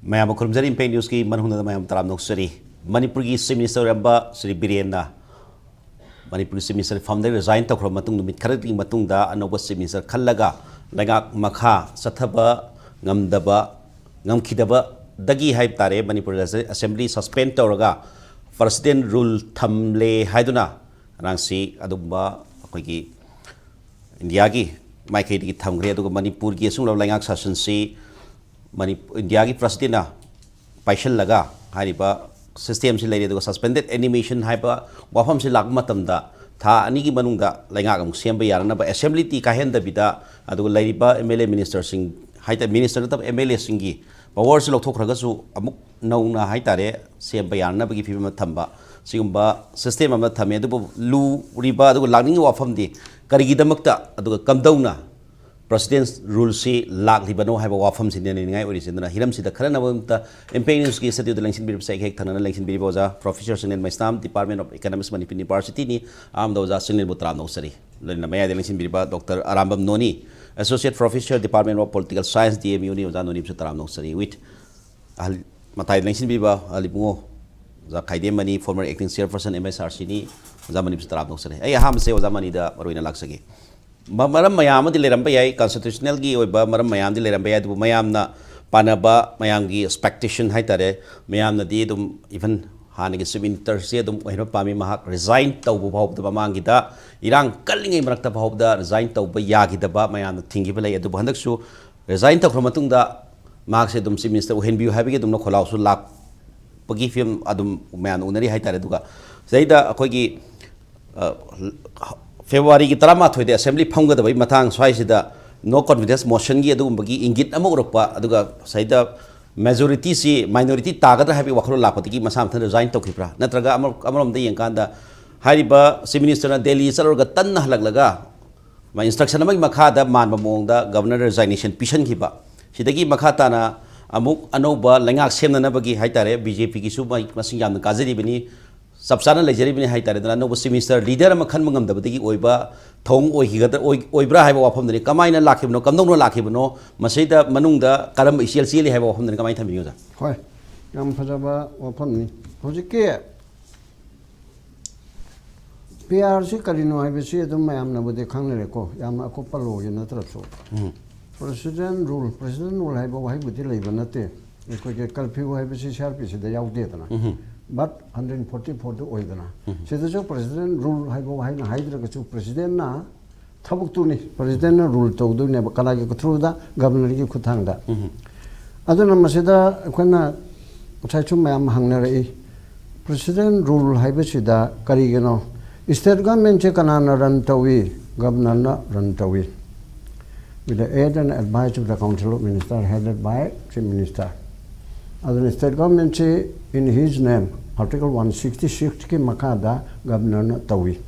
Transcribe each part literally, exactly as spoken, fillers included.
ꯃꯌꯥꯝꯕꯨ ꯈꯨꯔꯨꯝꯖꯔꯤ, ꯏꯝꯄꯦꯛ ꯅ꯭ꯌꯨꯁꯀꯤ ꯃꯅꯨꯡꯗ ꯃꯌꯥꯝ ꯇꯔꯥꯝꯅ ꯑꯣꯛꯆꯔꯤ꯫ ꯃꯅꯤꯄꯨꯔꯒꯤ Chief Minister ꯑꯣꯏꯔꯝꯕ ꯁ꯭ꯔꯤ ꯕꯤꯔꯦꯟꯅ ꯃꯅꯤꯄꯨꯔꯒꯤ Chief Minister ꯐꯝꯗꯒꯤ resign ꯇꯧꯈ꯭ꯔꯕ ꯃꯇꯨꯡ, ꯅꯨꯃꯤꯠ ꯈꯔꯒꯤ ꯃꯇꯨꯡꯗ ꯑꯅꯧꯕ Chief Minister ꯈꯜꯂꯒ ꯂꯩꯉꯥꯛ ꯃꯈꯥ ꯆꯠꯊꯕ ꯉꯝꯗꯕ, ꯉꯝꯈꯤꯗꯕꯗꯒꯤ ꯍꯥꯏꯕ ꯇꯥꯔꯦ, ꯃꯅꯤꯄꯨꯔ Assembly suspend ꯇꯧꯔꯒ President rule ꯊꯝꯂꯦ ꯍꯥꯏꯗꯨꯅ ꯉꯔꯥꯡꯁꯤ ꯑꯗꯨꯒꯨꯝꯕ ꯑꯩꯈꯣꯏꯒꯤ ꯏꯟꯗꯤꯌꯥꯒꯤ ꯃꯥꯏꯀꯩꯗꯒꯤ ꯊꯝꯈ꯭ꯔꯦ꯫ ꯑꯗꯨꯒ ꯃꯅꯤꯄꯨꯔꯒꯤ ꯑꯁꯨꯝꯂꯕ ꯂꯩꯉꯥꯛ ꯁꯥꯁꯟꯁꯤ ꯃꯅꯤ-, ꯏꯟꯗꯤꯌꯥꯒꯤ Presidentꯅ ꯄꯥꯏꯁꯤꯜꯂꯒ ꯍꯥꯏꯔꯤꯕ systemꯁꯤ ꯂꯩꯔꯦ꯫ ꯑꯗꯨꯒ suspended animation ꯍꯥꯏꯕ ꯋꯥꯐꯝꯁꯤ ꯂꯥꯛꯄ ꯃꯇꯝꯗ ꯊꯥ ꯑꯅꯤꯒꯤ ꯃꯅꯨꯡꯗ ꯂꯩꯉꯥꯛ ꯑꯃꯨꯛ ꯁꯦꯝꯕ ꯌꯥꯅꯅꯕ, assembly ꯇꯤ ꯀꯥꯏꯍꯟꯗꯕꯤꯗ, ꯑꯗꯨꯒ ꯂꯩꯔꯤꯕ MLA ministerꯁꯤꯡ ꯍꯥꯏꯇꯥꯔꯦ, minister ꯅꯠꯇꯕ MLAꯁꯤꯡꯒꯤ powerꯁꯤ ꯂꯧꯊꯣꯛꯈ꯭ꯔꯒꯁꯨ ꯑꯃꯨꯛ ꯅꯧꯅ ꯍꯥꯏꯇꯥꯔꯦ ꯁꯦꯝꯕ ꯌꯥꯅꯅꯕꯒꯤ ꯐꯤꯕꯝ ꯑꯃ ꯊꯝꯕ, ꯁꯤꯒꯨꯝꯕ system ꯑꯃ ꯊꯝꯃꯦ꯫ ꯑꯗꯨꯕꯨ ꯂꯨꯔꯤꯕ ꯑꯗꯨꯒ ꯂꯥꯛꯅꯤꯡꯉꯤꯕ ꯋꯥꯐꯝꯗꯤ ꯀꯔꯤꯒꯤꯗꯃꯛꯇ ꯑꯗꯨꯒ ꯀꯝꯗꯧꯅ President ruleꯁꯤ ꯂꯥꯛꯂꯤꯕꯅꯣ ꯍꯥꯏꯕ ꯋꯥꯐꯝꯁꯤꯅ ꯅꯩꯅꯤꯡꯉꯥꯏ ꯑꯣꯏꯔꯤꯁꯤ꯫ ꯑꯗꯨꯅ ꯍꯤꯔꯝꯁꯤꯗ ꯈꯟꯅꯅꯕ ꯏꯝꯄꯦꯛ ꯅ꯭ꯌꯨꯁꯀꯤ studio ꯂꯦꯡꯁꯤꯟꯕꯤꯔꯤꯕꯁꯦ ꯑꯩꯒ ꯍꯦꯛ ꯊꯪꯅꯅ ꯂꯦꯡꯁꯤꯟꯕꯤꯔꯤꯕ ꯑꯣꯖꯥ Professor ꯁꯤꯡꯅꯦꯟ Meisnam, Department of Economics, Manipur Universityꯅꯤ꯫ ꯑꯍꯥꯟꯕꯗ ꯑꯣꯖꯥ ꯁꯤꯡꯅꯦꯟꯕꯨ ꯇꯔꯥꯝꯅ ꯑꯣꯛꯆꯔꯤ꯫ ꯂꯣꯏꯅꯅ ꯃꯌꯥꯏꯗ ꯂꯦꯡꯁꯤꯟꯕꯤꯔꯤꯕ Doctor ꯑꯔꯥꯝꯕꯝ ꯅꯣꯅꯤ, Associate Professor, Department of Political Science, DMUꯅꯤ꯫ ꯑꯣꯖꯥ ꯅꯣꯅꯤꯕꯨꯁꯨ ꯇꯔꯥꯝꯅ ꯑꯣꯛꯆꯔꯤ꯫ With ꯑꯍꯜ ꯃꯇꯥꯏꯗ ꯂꯦꯡꯁꯤꯟꯕꯤꯕ ꯑꯍꯜ ꯏꯕꯨꯡꯉꯣ ꯑꯣꯖꯥ ꯈꯥꯏꯗꯦꯝ ꯃꯅꯤ, former acting chairperson MSRCꯅꯤ꯫ ꯑꯣꯖꯥ ꯃꯅꯤꯕꯨꯁꯨ ꯇꯔꯥꯝꯅ ꯑꯣꯛꯆꯔꯤ꯫ ꯑꯩ ꯑꯍꯥꯟꯕꯁꯦ ꯑꯣꯖꯥ ꯃꯅꯤꯗ ꯃꯔꯨ ꯑꯣꯏꯅ ꯂꯥꯛꯆꯒꯦ꯫ ꯃ-, ꯃꯔꯝ ꯃꯌꯥꯝ ꯑꯃꯗꯤ ꯂꯩꯔꯝꯕ ꯌꯥꯏ, constitutionalꯒꯤ ꯑꯣꯏꯕ ꯃꯔꯝ ꯃꯌꯥꯝꯗꯤ ꯂꯩꯔꯝꯕ ꯌꯥꯏ, ꯑꯗꯨꯕꯨ ꯃꯌꯥꯝꯅ ꯄꯥꯅꯕ, ꯃꯌꯥꯝꯒꯤ expectation ꯍꯥꯏꯇꯥꯔꯦ, ꯃꯌꯥꯝꯅꯗꯤ ꯑꯗꯨꯝ even ꯍꯥꯟꯅꯒꯤ Chief Ministerꯁꯦ ꯑꯗꯨꯝ ꯑꯣꯏꯍꯟꯕ ꯄꯥꯝꯃꯤ꯫ ꯃꯍꯥꯛ resign ꯇꯧꯕ ꯐꯥꯎꯕꯗ, ꯃꯃꯥꯡꯒꯤꯗ ꯏꯔꯥꯡ ꯀꯜꯂꯤꯉꯩ ꯃꯔꯛꯇ ꯐꯥꯎꯕꯗ resign ꯇꯧꯕ ꯌꯥꯈꯤꯗꯕ ꯃꯌꯥꯝꯅ ꯊꯤꯡꯈꯤꯕ ꯂꯩ꯫ ꯑꯗꯨꯕꯨ ꯍꯟꯗꯛꯁꯨ resign ꯇꯧꯈ꯭ꯔ ꯃꯇꯨꯡꯗ ꯃꯍꯥꯛꯁꯦ ꯑꯗꯨꯝ Chief Minister ꯑꯣꯏꯍꯟꯕꯤꯌꯨ ꯍꯥꯏꯕꯒꯤ ꯑꯗꯨꯝꯅ ꯈꯣꯜꯂꯥꯎꯁꯨ ꯂꯥꯛꯄꯒꯤ ꯐꯤꯕꯝ ꯑꯗꯨꯝ ꯃꯌꯥꯝꯅ ꯎꯅꯔꯤ ꯍꯥꯏꯇꯥꯔꯦ꯫ ꯑꯗꯨꯒ ꯁꯤꯗꯩꯗ ꯑꯩꯈꯣꯏꯒꯤ, ꯑ, Februaryꯒꯤ ꯇꯔꯥꯃꯥꯊꯣꯏꯗ assembly ꯐꯝꯒꯗꯕꯒꯤ ꯃꯇꯥꯡ ꯁ꯭ꯋꯥꯏꯁꯤꯗ no confidence motionꯒꯤ ꯑꯗꯨꯒꯨꯝꯕꯒꯤ ꯏꯪꯒꯤꯠ ꯑꯃ ꯎꯔꯛꯄ, ꯑꯗꯨꯒ ꯁꯤꯗꯩꯗ majorityꯁꯤ minority ꯇꯥꯒꯗ꯭ꯔꯥ ꯍꯥꯏꯕꯒꯤ ꯋꯥꯈꯜꯂꯣꯟ ꯂꯥꯛꯄꯗꯒꯤ ꯃꯁꯥ ꯃꯊꯟꯇ resign ꯇꯧꯈꯤꯕ꯭ꯔꯥ? ꯅꯠꯇ꯭ꯔꯒ ꯑꯃ-, ꯑꯃꯔꯣꯝꯗ ꯌꯦꯡꯀꯥꯟꯗ ꯍꯥꯏꯔꯤꯕ Chief Ministerꯅ ꯗꯦꯜꯂꯤ ꯆꯠꯂꯨꯔꯒ ꯇꯟꯅ ꯍꯜꯂꯛꯂꯒ ꯃꯥ instruction ꯑꯃꯒꯤ ꯃꯈꯥꯗ ꯃꯥꯟꯕ ꯃꯑꯣꯡꯗ Governorꯗ resignation ꯄꯤꯁꯟꯈꯤꯕ, ꯁꯤꯗꯒꯤ ꯃꯈꯥ ꯇꯥꯅ ꯑꯃꯨꯛ ꯑꯅꯧꯕ ꯂꯩꯉꯥꯛ ꯁꯦꯝꯅꯅꯕꯒꯤ ꯍꯥꯏꯇꯥꯔꯦ, BJPꯒꯤꯁꯨ ꯃꯩ-, ꯃꯁꯤꯡ ꯌꯥꯝꯅ ꯀꯥꯖꯔꯤꯕꯅꯤ꯫ ꯆꯞ ꯆꯥꯅ ꯂꯩꯖꯔꯤꯕꯅꯤ ꯍꯥꯏꯇꯥꯔꯦꯗꯅ꯫ ꯑꯅꯧꯕ ꯆꯤꯐ ꯃꯤꯅꯤꯁꯇꯔ, ꯂꯤꯗꯔ ꯑꯃ ꯈꯟꯕ ꯉꯝꯗꯕꯗꯒꯤ ꯑꯣꯏꯕ ꯊꯧꯑꯣꯡ ꯑꯣꯏꯈꯤꯒꯗ꯭ꯔꯥ, ꯑꯣꯏ-, ꯑꯣꯏꯕ꯭ꯔꯥ ꯍꯥꯏꯕ ꯋꯥꯐꯝꯗꯅꯤ꯫ ꯀꯃꯥꯏꯅ ꯂꯥꯛꯈꯤꯕꯅꯣ, ꯀꯝꯗꯧꯅ ꯂꯥꯛꯈꯤꯕꯅꯣ, ꯃꯁꯤꯗ ꯃꯅꯨꯡꯗ ꯀꯔꯝꯕ ꯏꯆꯦꯜ ꯆꯦꯜꯂꯤ ꯍꯥꯏꯕ ꯋꯥꯐꯝꯗꯅꯤ꯫ ꯀꯃꯥꯏꯅ ꯊꯝꯕꯤꯒꯅꯤ, ꯑꯣꯖꯥ? ꯍꯣꯏ, ꯌꯥꯝ ꯐꯖꯕ ꯋꯥꯐꯝꯅꯤ꯫ ꯍꯧꯖꯤꯛꯀꯤ ꯄꯤ ꯑꯥꯔ ꯁꯤ ꯀꯔꯤꯅꯣ ꯍꯥꯏꯕꯁꯤ ꯑꯗꯨꯝ ꯃꯌꯥꯝꯅꯕꯨꯗꯤ ꯈꯪꯅꯔꯦꯀꯣ, ꯌꯥꯝꯅ ꯑꯀꯨꯞꯄ ꯂꯣꯒꯤ ꯅꯠꯇ꯭ꯔꯁꯨ꯫ ꯄ꯭ꯔꯁꯤꯗꯦꯟ ꯔꯨꯜ, ꯄ꯭ꯔꯁꯤꯗꯦꯟ ꯔꯨꯜ ꯍꯥꯏꯕ ꯋꯥꯍꯩꯕꯨꯗꯤ ꯂꯩꯕ ꯅꯠꯇꯦ꯫ ꯑꯩꯈꯣꯏꯒꯤ ꯀꯔꯐ꯭ꯌꯨ ꯍꯥꯏꯕꯁꯤ ꯁꯤ ꯑꯥꯔ ꯄꯤ ꯁꯤꯗ ꯌꯥꯎꯗꯦꯗꯅ꯫ ꯕꯠ ꯍꯟꯗ꯭ꯔꯦꯠ ꯐꯣꯔꯇꯤ ꯐꯣꯔꯗꯨ ꯑꯣꯏꯗꯅ꯫ ꯁꯤꯗꯁꯨ ꯄ꯭ꯔꯁꯤꯗꯦꯟ ꯔꯨꯜ ꯍꯥꯏꯕ ꯋꯥꯍꯩꯅ ꯍꯥꯏꯗ꯭ꯔꯒꯁꯨ ꯄ꯭ꯔꯁꯤꯗꯦꯟꯅ ꯊꯕꯛꯇꯨꯅꯤ, ꯄ꯭ꯔꯁꯤꯗꯦꯟꯅ ꯔꯨꯜ ꯇꯧꯗꯣꯏꯅꯦꯕ꯫ ꯀꯅꯥꯒꯤ ꯊ꯭ꯔꯨꯗ? ꯒꯕꯔꯅꯔꯒꯤ ꯈꯨꯠꯊꯥꯡꯗ꯫ ꯑꯗꯨꯅ ꯃꯁꯤꯗ ꯑꯩꯈꯣꯏꯅ ꯉꯁꯥꯏꯁꯨ ꯃꯌꯥꯝ ꯍꯪꯅꯔꯛꯏ, ꯄ꯭ꯔꯁꯤꯗꯦꯟ ꯔꯨꯜ ꯍꯥꯏꯕꯁꯤꯗ ꯀꯔꯤꯒꯤꯅꯣ? ꯁ꯭ꯇꯦꯠ ꯒꯚꯔꯟꯃꯦꯟꯁꯦ ꯀꯅꯥꯅ ꯔꯟ ꯇꯧꯏ? ꯒꯕꯔꯅꯔꯅ ꯔꯟ ꯇꯧꯏ, with the aid and advice of the Council of Minister headed by Chief Minister. ꯑꯗꯨꯅ ꯁ꯭ꯇꯦꯠ ꯒꯚꯔꯟꯃꯦꯟꯁꯤ in his name, Article one sixty sixꯀꯤ ꯃꯈꯥꯗ ꯒꯕꯔꯅꯔꯅ ꯇꯧꯏ꯫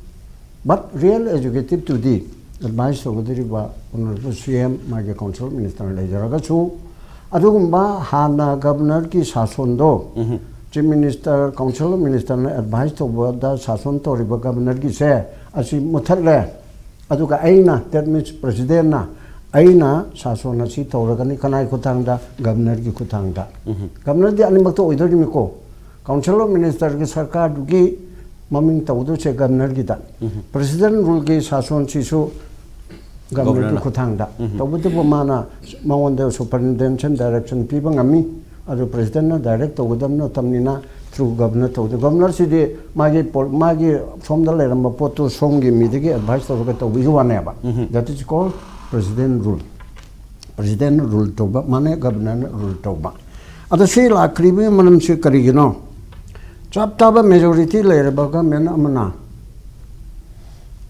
ꯕꯠ ꯔꯤꯌꯦꯜ ꯑꯦꯛꯖꯤꯀ꯭ꯌꯨꯇꯤꯞꯇꯨꯗꯤ ꯑꯦꯗꯚꯥꯏꯁ ꯇꯧꯒꯗꯧꯔꯤꯕ ꯑꯣꯅꯔꯦꯕꯜ ꯁꯤ ꯑꯦꯝ, ꯃꯥꯒꯤ ꯀꯥꯎꯟꯁꯤꯜ ꯃꯤꯅꯤꯁꯇꯔ ꯂꯩꯖꯔꯒꯁꯨ, ꯑꯗꯨꯒꯨꯝꯕ ꯍꯥꯟꯅ ꯒꯕꯔꯅꯔꯒꯤ ꯁꯥꯁꯣꯟꯗꯣ ꯆꯤꯐ ꯃꯤꯅꯤꯁꯇꯔ, ꯀꯥꯎꯟꯁꯤꯜ ꯃꯤꯅꯤꯁꯇꯔꯅ ꯑꯦꯗꯚꯥꯏꯁ ꯇꯧꯕꯗ ꯁꯥꯁꯣꯟ ꯇꯧꯔꯤꯕ ꯒꯕꯔꯅꯔꯒꯤꯁꯦ ꯑꯁꯤ ꯃꯨꯊꯠꯂꯦ꯫ ꯑꯗꯨꯒ ꯑꯩꯅ, that means ꯄ꯭ꯔꯁꯤꯗꯦꯟꯅ, ꯑꯩꯅ ꯁꯥꯁꯣꯟ ꯑꯁꯤ ꯇꯧꯔꯒꯅꯤ꯫ ꯀꯅꯥꯒꯤ ꯈꯨꯠꯊꯥꯡꯗ? ꯒꯕꯔꯅꯔꯒꯤ ꯈꯨꯠꯊꯥꯡꯗ꯫ ꯒꯕꯔꯅꯔꯗꯤ ꯑꯅꯤꯃꯛꯇ ꯑꯣꯏꯗꯣꯔꯤꯃꯤꯀꯣ꯫ ꯀꯥꯎꯟꯁꯤꯜ ꯑꯣꯐ ꯃꯤꯅꯤꯁꯇꯔꯒꯤ ꯁꯔꯀꯥꯔꯗꯨꯒꯤ ꯃꯃꯤꯡ ꯇꯧꯗꯣꯏꯁꯦ ꯒꯕꯔꯅꯔꯒꯤꯗ꯫ ꯄ꯭ꯔꯁꯤꯗꯦꯟ ꯔꯨꯜꯒꯤ ꯁꯥꯁꯣꯟꯁꯤꯁꯨ ꯒꯕꯔꯅꯔꯒꯤ ꯒꯕꯔꯅꯔꯅ꯫ ꯈꯨꯠꯊꯥꯡꯗ꯫ ꯇꯧꯕꯇꯕꯨ ꯃꯥꯅ, ꯃꯉꯣꯟꯗ ꯁꯨꯄꯔꯤꯟꯇꯦꯟꯗꯦꯟꯁꯟ ꯗꯥꯏꯔꯦꯛꯁꯟ ꯄꯤꯕ ꯉꯝꯃꯤ꯫ ꯑꯗꯨ ꯄ꯭ꯔꯁꯤꯗꯦꯟꯅ ꯗꯥꯏꯔꯦꯛ ꯇꯧꯒꯗꯕ ꯅꯠꯇꯕꯅꯤꯅ ꯊ꯭ꯔꯨ ꯒꯕꯔꯅꯔ ꯇꯧꯗꯦ꯫ ꯒꯕꯔꯅꯔꯁꯤꯗꯤ ꯃꯥꯒꯤ ꯄꯣ-, ꯃꯥꯒꯤ ꯁꯣꯝꯗ ꯂꯩꯔꯝꯕ ꯄꯣꯠꯇꯨ ꯁꯣꯝꯒꯤ ꯃꯤꯗꯒꯤ ꯑꯦꯗꯚꯥꯏꯁ ꯇꯧꯔꯒ ꯇꯧꯕꯒꯤ ꯋꯥꯅꯦꯕ꯫ That is called president rule. ꯄ꯭ꯔꯁꯤꯗꯦꯟꯅ ꯔꯨꯜ ꯇꯧꯕ, ꯃꯥꯅꯦ ꯒꯕꯔꯅꯔꯅ ꯔꯨꯜ ꯇꯧꯕ꯫ ꯑꯗꯣ ꯁꯤ ꯂꯥꯛꯈ꯭ꯔꯤꯕꯒꯤ ꯃꯔꯝꯁꯤ ꯀꯔꯤꯒꯤꯅꯣ? ꯆꯞ ꯆꯥꯕ ꯃꯦꯖꯣꯔꯤꯇꯤ ꯂꯩꯔꯕ ꯒꯕꯔꯟꯃꯦꯟ ꯑꯃꯅ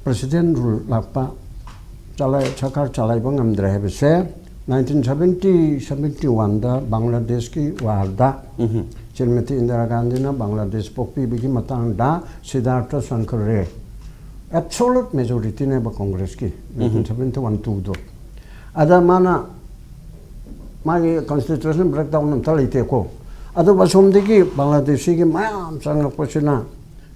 ꯄ꯭ꯔꯁꯤꯗꯦꯟ ꯔꯨꯜ ꯂꯥꯛꯄ, ꯆꯂꯥꯏ-, ꯁꯔꯀꯥꯔ ꯆꯂꯥꯏꯕ ꯉꯝꯗ꯭ꯔꯦ ꯍꯥꯏꯕꯁꯦ nineteen seventy, seventy oneꯗ ꯕꯪꯒ꯭ꯂꯥꯗꯦꯁꯀꯤ ꯋꯥꯔꯗ ꯁ꯭ꯔꯤꯃꯇꯤ ꯏꯟꯗꯤꯔꯥ ꯒꯥꯟꯙꯤꯅ ꯕꯪꯒ꯭ꯂꯥꯗꯦꯁ ꯄꯣꯛꯄꯤꯕꯒꯤ ꯃꯇꯥꯡꯗ ꯁꯤꯗꯥꯔꯊ ꯁꯪꯀꯔ ꯔꯦ, ꯑꯦꯕꯁꯣꯂꯨꯠ ꯃꯦꯖꯣꯔꯤꯇꯤꯅꯦꯕ ꯀꯣꯡꯒ꯭ꯔꯦꯁꯀꯤ, nineteen seventy one twoꯗꯣ꯫ ꯑꯗ ꯃꯥꯅ, ꯃꯥꯒꯤ ꯀꯟꯁꯇꯤꯇ꯭ꯌꯨꯁꯟ ꯕ꯭ꯔꯦꯛ ꯗꯥꯎꯟ ꯑꯝꯇ ꯂꯩꯇꯦꯀꯣ꯫ ꯑꯗꯨꯕꯨ ꯑꯁꯣꯝꯗꯒꯤ ꯕꯪꯒ꯭ꯂꯥꯗꯦꯁꯤꯒꯤ ꯃꯌꯥꯝ ꯆꯪꯉꯛꯄꯁꯤꯅ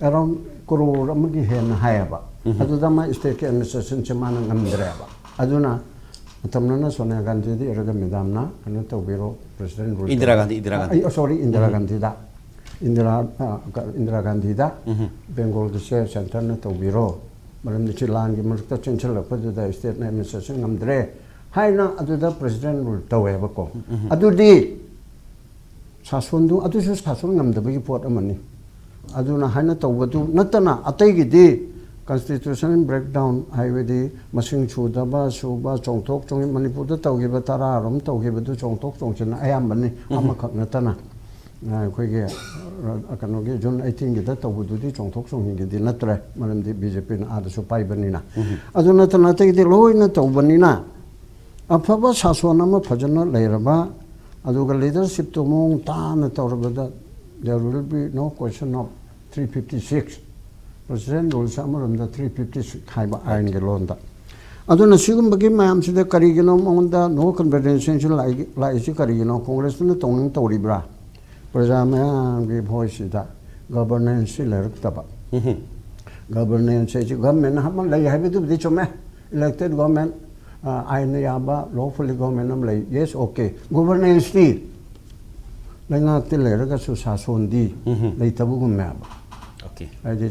ꯑꯦꯔꯥꯎꯟ ꯀ꯭ꯔꯣꯔ ꯑꯃꯒꯤ ꯍꯦꯟꯅ ꯍꯥꯏꯌꯦꯕ꯫ ꯑꯗꯨꯗ ꯃꯥ ꯁ꯭ꯇꯦꯠꯀꯤ ꯑꯦꯗꯃꯤꯅꯤꯁꯇ꯭ꯔꯦꯁꯟꯁꯦ ꯃꯥꯅ ꯉꯝꯗ꯭ꯔꯦꯕ꯫ ꯑꯗꯨꯅ ꯃꯇꯝꯅꯅ ꯁꯣꯅꯤꯌꯥ ꯒꯥꯟꯙꯤꯗ ꯏꯔꯒ, "ꯃꯦꯗꯥꯝꯅ ꯀꯩꯅꯣ ꯇꯧꯕꯤꯔꯣ, ꯄ꯭ꯔꯦꯁꯤꯗꯦꯟ ꯔꯨꯜ ꯏꯟꯗꯤꯔꯥ ꯇꯧꯕꯤꯔꯣ"꯫ ꯒꯥꯟꯙꯤ, ꯏꯟꯗꯤꯔꯥ ꯒꯥꯟꯙꯤ꯫ ꯑꯩ, ꯑꯣ, ꯁꯣꯔꯤ, ꯏꯟꯗꯤꯔꯥ ꯒꯥꯟꯙꯤꯗ꯫ ꯏꯟꯗꯤꯔꯥ, ꯑ, ꯏꯟꯗꯤꯔꯥ ꯒꯥꯟꯙꯤꯗ, "ꯕꯦꯡꯒꯣꯜꯒꯤꯁꯦ ꯁꯦꯟꯇꯔꯅ ꯇꯧꯕꯤꯔꯣ, ꯃꯔꯝꯗꯤ ꯁꯤ ꯂꯥꯟꯒꯤ ꯃꯔꯛꯇ ꯆꯦꯟꯁꯤꯜꯂꯛꯄꯗꯨꯗ ꯁ꯭ꯇꯦꯠꯅ ꯑꯦꯗꯃꯤꯅꯤꯁꯇ꯭ꯔꯦꯁꯟ ꯉꯝꯗ꯭ꯔꯦ" ꯍꯥꯏꯅ ꯑꯗꯨꯗ ꯄ꯭ꯔꯦꯁꯤꯗꯦꯟ ꯔꯨꯜ ꯇꯧꯋꯦꯕꯀꯣ꯫ ꯑꯗꯨꯗꯤ ꯁꯥꯁꯣꯟꯗꯨ, ꯑꯗꯨꯁꯨ ꯁꯥꯁꯣꯟ ꯉꯝꯗꯕꯒꯤ ꯄꯣꯠ ꯑꯃꯅꯤ꯫ ꯑꯗꯨꯅ ꯍꯥꯏꯅ ꯇꯧꯕꯗꯨ ꯅꯠꯇꯅ ꯑꯇꯩꯒꯤꯗꯤ ꯀꯟꯁꯇꯤꯇ꯭ꯌꯨꯁꯟ ꯕ꯭ꯔꯦꯛꯗꯥꯎꯟ, ꯍꯥꯏꯕꯗꯤ ꯃꯁꯤꯡ ꯁꯨꯗꯕ, ꯁꯨꯕ, ꯆꯣꯡꯊꯣꯛ ꯆꯣꯡꯁꯤꯟ, ꯃꯅꯤꯄꯨꯔꯗ ꯇꯧꯈꯤꯕ ꯇꯔꯥꯔꯣꯝ ꯇꯧꯈꯤꯕꯗꯨ ꯆꯣꯡꯊꯣꯛ ꯆꯣꯡꯁꯤꯟ ꯑꯌꯥꯝꯕꯅꯤ, ꯑꯃꯈꯛ ꯅꯠꯇꯅ꯫ ꯑꯩꯈꯣꯏꯒꯤ, ꯑ, ꯀꯩꯅꯣꯒꯤ ꯖꯨꯟ ꯑꯩꯠꯇꯤꯟꯒꯤꯗ ꯇꯧꯕꯗꯨꯗꯤ ꯆꯣꯡꯊꯣꯛ ꯆꯣꯡꯁꯤꯟꯒꯤꯗꯤ ꯅꯠꯇ꯭ꯔꯦ, ꯃꯔꯝꯗꯤ ꯕꯤ ꯖꯦ ꯄꯤꯅ ꯑꯥꯗꯁꯨ ꯄꯥꯏꯕꯅꯤꯅ꯫ ꯑꯗꯨ ꯅꯠꯇꯅ ꯑꯇꯩꯗꯤ ꯂꯣꯏꯅ ꯇꯧꯕꯅꯤꯅ, ꯑꯐꯕ ꯁꯥꯁꯣꯟ ꯑꯃ ꯐꯖꯅ ꯂꯩꯔꯕ, ꯑꯗꯨꯒ ꯂꯤꯗꯔꯁꯤꯞꯇꯨ ꯃꯑꯣꯡ ꯇꯥꯅ ꯇꯧꯔꯕꯗ, there will be no question of three fifty six꯫ President rules ꯑꯃꯔꯣꯝꯗ ꯊ꯭ꯔꯤ ꯐꯤꯐꯇꯤ ꯁꯤꯛꯁ ꯍꯥꯏꯕ ꯑꯥꯏꯟꯒꯤ ꯂꯣꯟꯗ꯫ ꯑꯗꯨꯅ ꯁꯤꯒꯨꯝꯕꯒꯤ ꯃꯌꯥꯝꯁꯤꯗ ꯀꯔꯤꯒꯤꯅꯣ ꯃꯉꯣꯟꯗ ꯅꯣ ꯀꯟꯐꯤꯗꯦꯟꯁ ꯂꯥꯛꯏ-, ꯂꯥꯛꯏꯁꯤ ꯀꯔꯤꯒꯤꯅꯣ? ꯀꯣꯡꯒ꯭ꯔꯦꯁꯇꯨꯅ ꯇꯧꯅꯤꯡ ꯇꯧꯔꯤꯕ꯭ꯔꯥ? ꯄ꯭ꯔꯖꯥ ꯃꯌꯥꯝꯒꯤ ꯚꯣꯏꯁꯁꯤꯗ ꯒꯕꯔꯅꯦꯟꯁꯁꯤ ꯂꯩꯔꯛꯇꯕ꯫ ꯒꯕꯔꯅꯦꯟꯁ ꯍꯥꯏꯁꯤ ꯒꯚꯔꯟꯃꯦꯟ ꯑꯃ ꯂꯩ ꯍꯥꯏꯕꯗꯨꯕꯨꯗꯤ ꯆꯨꯝꯃꯦ, ꯏꯂꯦꯛꯇꯦꯠ ꯒꯣꯔꯃꯦꯟ, ꯑꯥꯏꯟꯅ ꯌꯥꯕ, ꯂꯣꯐꯨꯜꯂꯤ ꯒꯣꯔꯃꯦꯟ ꯑꯃ ꯂꯩ, ꯌꯦꯁ, ꯑꯣꯀꯦ꯫ ꯒꯣꯕꯔꯅꯦꯟꯁꯇꯤ ꯂꯩꯉꯥꯛꯇꯤ ꯂꯩꯔꯒꯁꯨ ꯁꯥꯁꯣꯟꯗꯤ ꯎꯝꯍꯨꯝ꯫ ꯂꯩꯇꯕꯒꯨꯝꯃꯦꯕ꯫ ꯑꯣꯀꯦ꯫ ꯍꯥꯏꯗꯤ,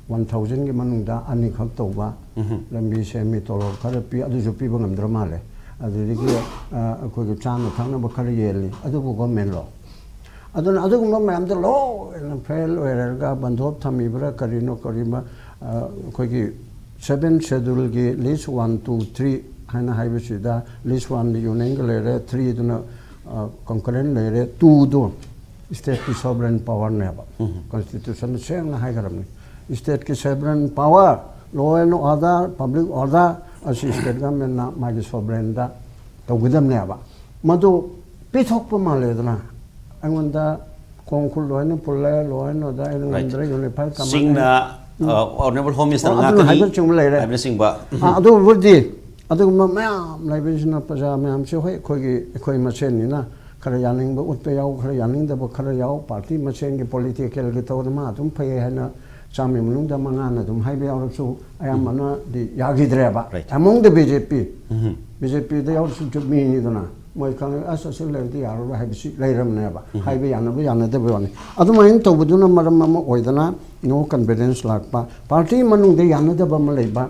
ꯋꯥꯟ ꯊꯥꯎꯖꯟꯒꯤ ꯃꯅꯨꯡꯗ ꯑꯅꯤꯈꯛ ꯇꯧꯕ, ꯎꯝꯍꯨꯝ꯫ ꯂꯝꯕꯤ ꯁꯦꯝꯃꯤ, ꯇꯣꯂꯣꯞ ꯈꯔ ꯄꯤ, ꯑꯗꯨꯁꯨ ꯄꯤꯕ ꯉꯝꯗ꯭ꯔ ꯃꯥꯜꯂꯦ꯫ ꯑꯗꯨꯗꯒꯤ, ꯑ, ꯑꯩꯈꯣꯏꯒꯤ ꯆꯥꯅ ꯊꯛꯅꯕ ꯈꯔ ꯌꯦꯜꯂꯤ, ꯑꯗꯨꯕꯨ ꯒꯣꯔꯃꯦꯟꯂꯣ? ꯑꯗꯨꯅ ꯑꯗꯨꯒꯨꯝꯕ ꯃꯌꯥꯝꯗꯣ ꯂꯣꯏꯅ ꯐꯦꯜ ꯑꯣꯏꯔꯒ ꯕꯟꯗꯣꯞ ꯊꯝꯃꯤꯕ꯭ꯔꯥ ꯀꯔꯤꯅꯣ, ꯀꯔꯤꯕ, ꯑ, ꯑꯩꯈꯣꯏꯒꯤ ꯁꯚꯦꯟ ꯁꯦꯗꯨꯜꯒꯤ ꯂꯤꯁ ꯋꯥꯟ, ꯇꯨ, ꯊ꯭ꯔꯤ ꯍꯥꯏꯅ ꯍꯥꯏꯕꯁꯤꯗ, ꯂꯤꯁ ꯋꯥꯟꯗ ꯌꯨꯅꯤꯌꯟꯒ ꯂꯩꯔꯦ, ꯊ꯭ꯔꯤꯗꯨꯅ, ꯑ, ꯀꯣꯟꯀꯔꯦꯟ ꯂꯩꯔꯦ, ꯇꯨꯗꯣ ꯁ꯭ꯇꯦꯠꯀꯤ ꯁꯣꯚꯔꯦꯟ ꯄꯋꯥꯔꯅꯦꯕ꯫ ꯎꯝ꯫ ꯀꯟꯁꯇꯤꯇ꯭ꯌꯨꯁꯟꯗ ꯁꯦꯡꯅ ꯍꯥꯏꯈ꯭ꯔꯕꯅꯤ꯫ ꯁ꯭ꯇꯦꯠꯀꯤ sovereign power, law and order, public order ꯑꯁꯤ ꯁ꯭ꯇꯦꯠ ꯒꯚꯔꯟꯃꯦꯟꯅ ꯃꯥꯒꯤ ꯁꯣꯚꯔꯦꯟꯗ ꯇꯧꯒꯗꯕꯅꯦꯕ꯫ ꯃꯗꯨ ꯄꯤꯊꯣꯛꯄ ꯃꯥꯜꯂꯦꯗꯅ꯫ ꯑꯩꯉꯣꯟꯗ ꯈꯣꯡ ꯈꯨꯠ ꯂꯣꯏꯅ ꯄꯨꯜꯂꯦ, ꯂꯣꯏꯅ ꯑꯣꯔꯗꯔ, ꯑꯩꯅ Right. ꯉꯝꯗ꯭ꯔꯦ, ꯌꯨꯅꯤꯐꯥꯏ ꯀꯃꯥꯏꯅ ꯆꯤꯡꯅ, ꯎꯝ꯫ ꯑ, Honourable Home Minister ꯑꯣ, ꯑꯗꯨꯅ ꯉꯥꯛꯀꯅꯤ ꯍꯥꯏꯕꯅꯆꯤꯡꯕ ꯂꯩꯔꯦ꯫ ꯍꯥꯏꯕꯅꯆꯤꯡꯕ꯫ ꯑꯥ, ꯑꯗꯨꯕꯨꯗꯤ, ꯑꯗꯨꯒꯨꯝꯕ ꯃꯌꯥꯝ ꯂꯩꯕꯁꯤꯅ ꯄ꯭ꯔꯖꯥ ꯃꯌꯥꯝꯁꯦ, ꯍꯣꯏ, ꯑꯩꯈꯣꯏꯒꯤ, ꯑꯩꯈꯣꯏ ꯃꯁꯦꯟꯅꯤꯅ ꯈꯔ ꯌꯥꯅꯤꯡꯕ ꯎꯠꯄ ꯌꯥꯎ, ꯈꯔ ꯌꯥꯅꯤꯡꯗꯕ ꯈꯔ ꯌꯥꯎ, ꯄꯥꯔꯇꯤ ꯃꯁꯦꯟꯒꯤ ꯄꯣꯂꯤꯇꯤꯀꯦꯜꯒꯤ ꯇꯧꯗꯅ ꯃꯥ ꯑꯗꯨꯝ ꯐꯩ ꯍꯥꯏꯅ ꯆꯥꯝꯃꯒꯤ ꯃꯅꯨꯡꯗ ꯃꯉꯥꯅ ꯑꯗꯨꯝ ꯍꯥꯏꯕ ꯌꯥꯎꯔꯁꯨ, ꯑꯌꯥꯝꯕꯅꯗꯤ ꯌꯥꯈꯤꯗ꯭ꯔꯦꯕ꯫ Right. Among the B J P, um. B J P ꯗ ꯌꯥꯎꯔꯁꯨ ꯃꯤꯅꯤꯗꯅ, ꯃꯣꯏ ꯈꯪꯉꯦ, "ꯑꯁ, ꯑꯁꯤ ꯂꯩꯔꯗꯤ ꯌꯥꯔꯔꯣꯏ" ꯍꯥꯏꯕꯁꯤ ꯂꯩꯔꯕꯅꯦꯕ꯫ ꯎꯝ꯫ ꯍꯥꯏꯕ ꯌꯥꯅꯕ ꯌꯥꯅꯗꯕ ꯋꯥꯅꯤ꯫ ꯑꯗꯨꯃꯥꯏꯅ ꯇꯧꯕꯗꯨꯅ ꯃꯔꯝ ꯑꯃ ꯑꯣꯏꯗꯅ no confidence ꯂꯥꯛꯄ, ꯄꯥꯔꯇꯤ ꯃꯅꯨꯡꯗ ꯌꯥꯅꯗꯕ ꯑꯃ ꯂꯩꯕ,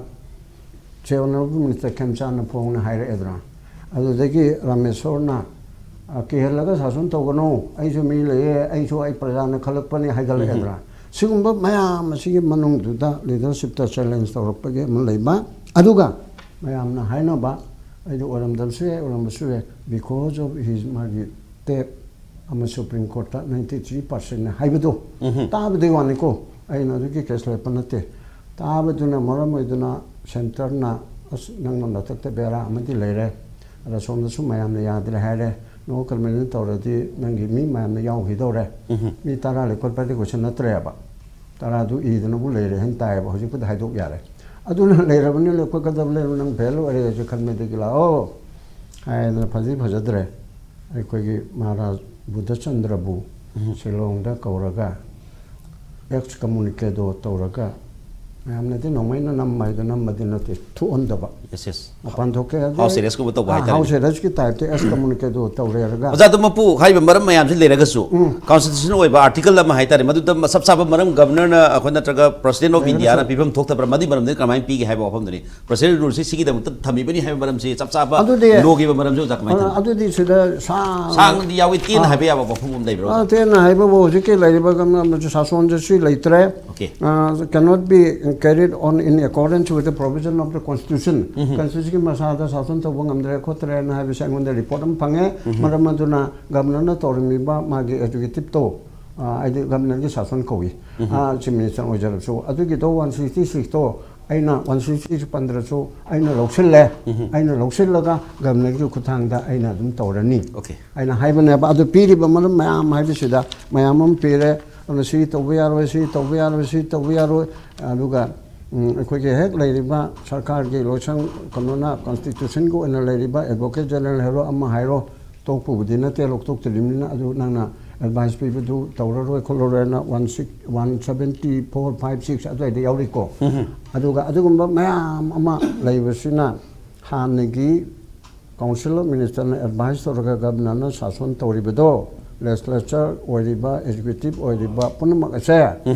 ꯁꯦ Honourable Minister ꯈꯦꯝꯆꯥꯟꯅ ꯐꯣꯡꯅ ꯍꯥꯏꯔꯛꯑꯦꯗꯅ꯫ ꯑꯗꯨꯗꯒꯤ ꯔꯥꯃꯦꯁꯣꯔꯅ, "ꯑ, ꯀꯤꯍꯜꯂꯒ ꯁꯥꯁꯟ ꯇꯧꯒꯅꯨ, ꯑꯩꯁꯨ ꯃꯤ ꯂꯩꯌꯦ, ꯑꯩꯁꯨ ꯑꯩ ꯄ꯭ꯔꯖꯥꯅ ꯈꯜꯂꯛꯄꯅꯤ" ꯍꯥꯏꯒꯠꯂꯛꯑꯦꯗꯅ꯫ ꯎꯝ꯫ ꯁꯤꯒꯨꯝꯕ ꯃꯌꯥꯝ ꯑꯁꯤꯒꯤ ꯃꯅꯨꯡꯗꯨꯗ leadership ꯇ challenge ꯇꯧꯔꯛꯄꯒꯤ ꯑꯃ ꯂꯩꯕ꯫ ꯑꯗꯨꯒ ꯃꯌꯥꯝꯅ ꯍꯥꯏꯅꯕ, ꯑꯩꯗꯤ ꯑꯣꯏꯔꯝꯗꯕꯁꯨ ꯌꯥꯏ, ꯑꯣꯏꯔꯝꯕꯁꯨ ꯌꯥꯏ, because of his, ꯃꯥꯒꯤ TAP ꯑꯃ Supreme Court ꯇ ninety three percent ꯅ ꯍꯥꯏꯕꯗꯣ ꯎꯝꯍꯨꯝ꯫ ꯇꯥꯕꯗꯤ ꯋꯥꯅꯤꯀꯣ, ꯑꯩꯅ ꯑꯗꯨꯒꯤ case ꯂꯦꯞꯄ ꯅꯠꯇꯦ꯫ ꯇꯥꯕꯗꯨꯅ ꯃꯔꯝ ꯑꯣꯏꯗꯨꯅ centre ꯅ, "ꯑꯁ, ꯅꯪꯅ ꯅꯊꯛꯇ ꯕꯦꯔꯥ ꯑꯃꯗꯤ ꯂꯩꯔꯦ, ꯑꯗ ꯁꯣꯝꯗꯁꯨ ꯃꯌꯥꯝꯅ ꯌꯥꯗ꯭ꯔꯦ ꯍꯥꯏꯔꯦ, no confidence ꯇꯧꯔꯗꯤ ꯅꯪꯒꯤ ꯃꯤ ꯃꯌꯥꯝꯅ ꯌꯥꯎꯈꯤꯗꯧꯔꯦ"꯫ ꯎꯝꯍꯨꯝ꯫ ꯃꯤ ꯇꯔꯥ ꯂꯩꯈꯣꯠꯄꯗꯤ ꯀꯩꯁꯨ ꯅꯠꯇ꯭ꯔꯦꯕ꯫ ꯇꯔꯥꯗꯨ ꯏꯗꯅꯕꯨ ꯂꯩꯔꯦ ꯍꯥꯏꯅ ꯇꯥꯏꯌꯦꯕ, ꯍꯧꯖꯤꯛꯄꯨꯗꯤ ꯍꯥꯏꯗꯣꯛ ꯌꯥꯔꯦ꯫ ꯑꯗꯨꯅ ꯂꯩꯔꯕꯅꯤꯅ ꯂꯩꯈꯣꯠꯀꯗꯕ ꯂꯩꯔꯕ, "ꯅꯪ fail ꯑꯣꯏꯔꯦ ꯍꯧꯖꯤꯛ ꯈꯟꯕꯗꯒꯤ ꯂꯥꯛꯑꯣ" ꯍꯥꯏꯗꯅ ꯐꯖꯩ ꯐꯖꯗ꯭ꯔꯦ꯫ ꯑꯩꯈꯣꯏꯒꯤ ꯃꯍꯥꯔꯥꯖ ꯕꯨꯙꯆꯟꯗ꯭ꯔꯕꯨ ꯎꯝ꯫ ꯁꯤꯂꯣꯡꯗ ꯀꯧꯔꯒ excommunicado ꯇꯧꯔꯒ, ꯃꯌꯥꯝꯅꯗꯤ ꯅꯣꯡꯃꯩꯅ ꯅꯝꯕ ꯍꯥꯏꯗꯣ ꯅꯝꯕꯗꯤ ꯅꯠꯇꯦ, ꯊꯣꯛꯍꯟꯗꯕ꯫ Yes, yes꯫ ꯃꯄꯥꯟ ꯊꯣꯛꯀꯦ ꯍꯥꯏꯔꯗꯤ, house arrest ꯀꯨꯝꯕ ꯇꯧꯕ ꯑꯥ, ꯍꯥꯏꯇꯥꯔꯦ꯫ House arrest ꯀꯤ type ꯇ excommunicado ꯇꯧꯔꯦꯔꯒ꯫ ꯑꯣꯖꯥ, ꯑꯗꯨ ꯃꯄꯨ ꯍꯥꯏꯔꯤꯕ ꯃꯔꯝ ꯃꯌꯥꯝꯁꯤ ꯂꯩꯔꯒꯁꯨ, ꯎꯝ꯫ Constitution ꯑꯣꯏꯕ article ꯑꯃ ꯍꯥꯏꯇꯥꯔꯦ, ꯃꯗꯨꯗ ꯆꯞ ꯆꯥꯕ ꯃꯔꯝ governor ꯅ ꯑꯩꯈꯣꯏ ꯅꯠꯇ꯭ꯔꯒ President of ꯂꯩꯔꯒꯁꯨ India ꯅ ꯄꯤꯐꯝ ꯊꯣꯛꯇꯕ꯭ꯔꯥ, ꯃꯗꯨꯒꯤ ꯃꯔꯝꯗꯤ ꯀꯃꯥꯏꯅ ꯄꯤꯒꯦ ꯍꯥꯏꯕ ꯋꯥꯐꯝꯗꯨꯅꯤ꯫ President rule ꯁꯤ ꯁꯤꯒꯤꯗꯃꯛꯇ ꯊꯝꯃꯤꯕꯅꯤ ꯍꯥꯏꯕ ꯃꯔꯝꯁꯤ ꯆꯞ ꯆꯥꯕ ꯑꯗꯨꯗꯤ, law ꯒꯤ ꯑꯣꯏꯕ ꯃꯔꯝꯁꯤ ꯑꯣꯖꯥ ꯀꯃꯥꯏꯅ ꯊꯝꯃꯤ? ꯑꯗꯨꯗꯤ ꯁꯤꯗ ꯁꯥꯡ-, ꯁꯥꯡꯅꯗꯤ ꯌꯥꯎꯏ, ꯇꯦꯟꯅ ꯑꯥ꯫ ꯍꯥꯏꯕ ꯌꯥꯕ ꯋꯥꯐꯝ ꯑꯃ ꯂꯩꯕ꯭ꯔꯥ ꯑꯥ, ꯑꯣꯖꯥ? ꯇꯦꯟꯅ ꯍꯥꯏꯕꯕꯨ ꯍꯧꯖꯤꯛꯀꯤ ꯂꯩꯔꯤꯕ ꯒꯝ-, ꯁꯥꯁꯣꯟꯁꯦ ꯁꯤ ꯂꯩꯇ꯭ꯔꯦ꯫ Okay꯫ Ah, cannot be carried on in accordance with the provision of the constitution꯫ Um. Constitution ꯒꯤ ꯃꯁꯥꯗ ꯁꯥꯁꯣꯟ ꯇꯧꯕ ꯉꯝꯗ꯭ꯔꯦ ꯈꯣꯠꯇ꯭ꯔꯦꯅ ꯍꯥꯏꯕꯁꯦ ꯑꯩꯉꯣꯟꯗ report ꯑꯃ ꯐꯪꯉꯦ꯫ ꯎꯝ꯫ ꯃꯔꯝ ꯑꯗꯨꯅ governor ꯅ ꯇꯧꯔꯝꯃꯤꯕ ꯃꯥꯒꯤ executive ꯇꯣ, ꯑꯥ, ꯍꯥꯏꯗꯤ governor ꯒꯤ ꯁꯥꯁꯣꯟ ꯀꯧꯏ꯫ ꯎꯝ꯫ ꯑꯥ, Chief Minister ꯑꯣꯏꯖꯔꯁꯨ꯫ ꯑꯗꯨꯒꯤꯗꯣ one sixty six ꯇꯣ ꯑꯩꯅ one sixty six ꯄꯟꯗ꯭ꯔꯁꯨ ꯑꯩꯅ ꯂꯧꯁꯤꯜꯂꯦ꯫ ꯎꯝ꯫ ꯑꯩꯅ ꯂꯧꯁꯤꯜꯂꯒ governor ꯒꯤ ꯈꯨꯠꯊꯥꯡꯗ ꯑꯩꯅ ꯑꯗꯨꯝ ꯇꯧꯔꯅꯤ꯫ Okay꯫ ꯑꯩꯅ ꯍꯥꯏꯕꯅꯦꯕ꯫ ꯑꯗꯨ ꯄꯤꯔꯤꯕ ꯃꯔꯝ ꯃꯌꯥꯝ ꯍꯥꯏꯕꯁꯤꯗ ꯃꯌꯥꯝ ꯑꯃ ꯄꯤꯔꯦ꯫ ꯑꯗꯨꯅ ꯁꯤ ꯇꯧꯕ ꯌꯥꯔꯣꯏ, ꯁꯤ ꯇꯧꯕ ꯌꯥꯔꯣꯏ, ꯁꯤ ꯇꯧꯕ ꯌꯥꯔꯣꯏ꯫ ꯑꯗꯨꯒ, ꯎꯝ, ꯑꯩꯈꯣꯏꯒꯤ ꯍꯦꯛ ꯂꯩꯔꯤꯕ ꯁꯔꯀꯥꯔꯒꯤ ꯂꯣꯏꯁꯪ, ꯀꯩꯅꯣꯅ, constitution ꯒꯤ ꯑꯣꯏꯅ ꯂꯩꯔꯤꯕ advocate general ꯍꯥꯏꯔꯣ, ꯑꯃ ꯍꯥꯏꯔꯣ, ꯇꯣꯛꯄꯕꯨꯗꯤ ꯅꯠꯇꯦ, ꯂꯧꯊꯣꯛꯇ꯭ꯔꯤꯕꯅꯤꯅ꯫ ꯑꯗꯨ ꯅꯪꯅ ꯑꯦꯗꯚꯥꯏꯁ ꯄꯤꯕꯗꯨ ꯇꯧꯔꯔꯣꯏ ꯈꯣꯠꯂꯔꯣꯏꯅ one six one seventy four five six ꯑꯗꯨꯋꯥꯏꯗ ꯌꯥꯎꯔꯤꯀꯣ꯫ ꯑꯗꯨꯒ ꯑꯗꯨꯒꯨꯝꯕ ꯃꯌꯥꯝ ꯑꯃ ꯂꯩꯕꯁꯤꯅ ꯍꯥꯟꯅꯒꯤ ꯀꯥꯎꯟꯁꯤꯜ ꯑꯣꯐ ꯃꯤꯅꯤꯁꯇꯔꯅ ꯑꯦꯗꯚꯥꯏꯁ ꯇꯧꯔꯒ ꯒꯕꯅꯔꯅ ꯁꯥꯁꯟ ꯇꯧꯔꯤꯕꯗꯣ, ꯂꯦꯖꯤꯁꯂꯦꯆꯔ ꯑꯣꯏꯔꯤꯕ, ꯑꯦꯛꯖꯤꯀ꯭ꯌꯨꯇꯤꯚ ꯑꯣꯏꯔꯤꯕ ꯄꯨꯝꯅꯃꯛ ꯑꯁꯦ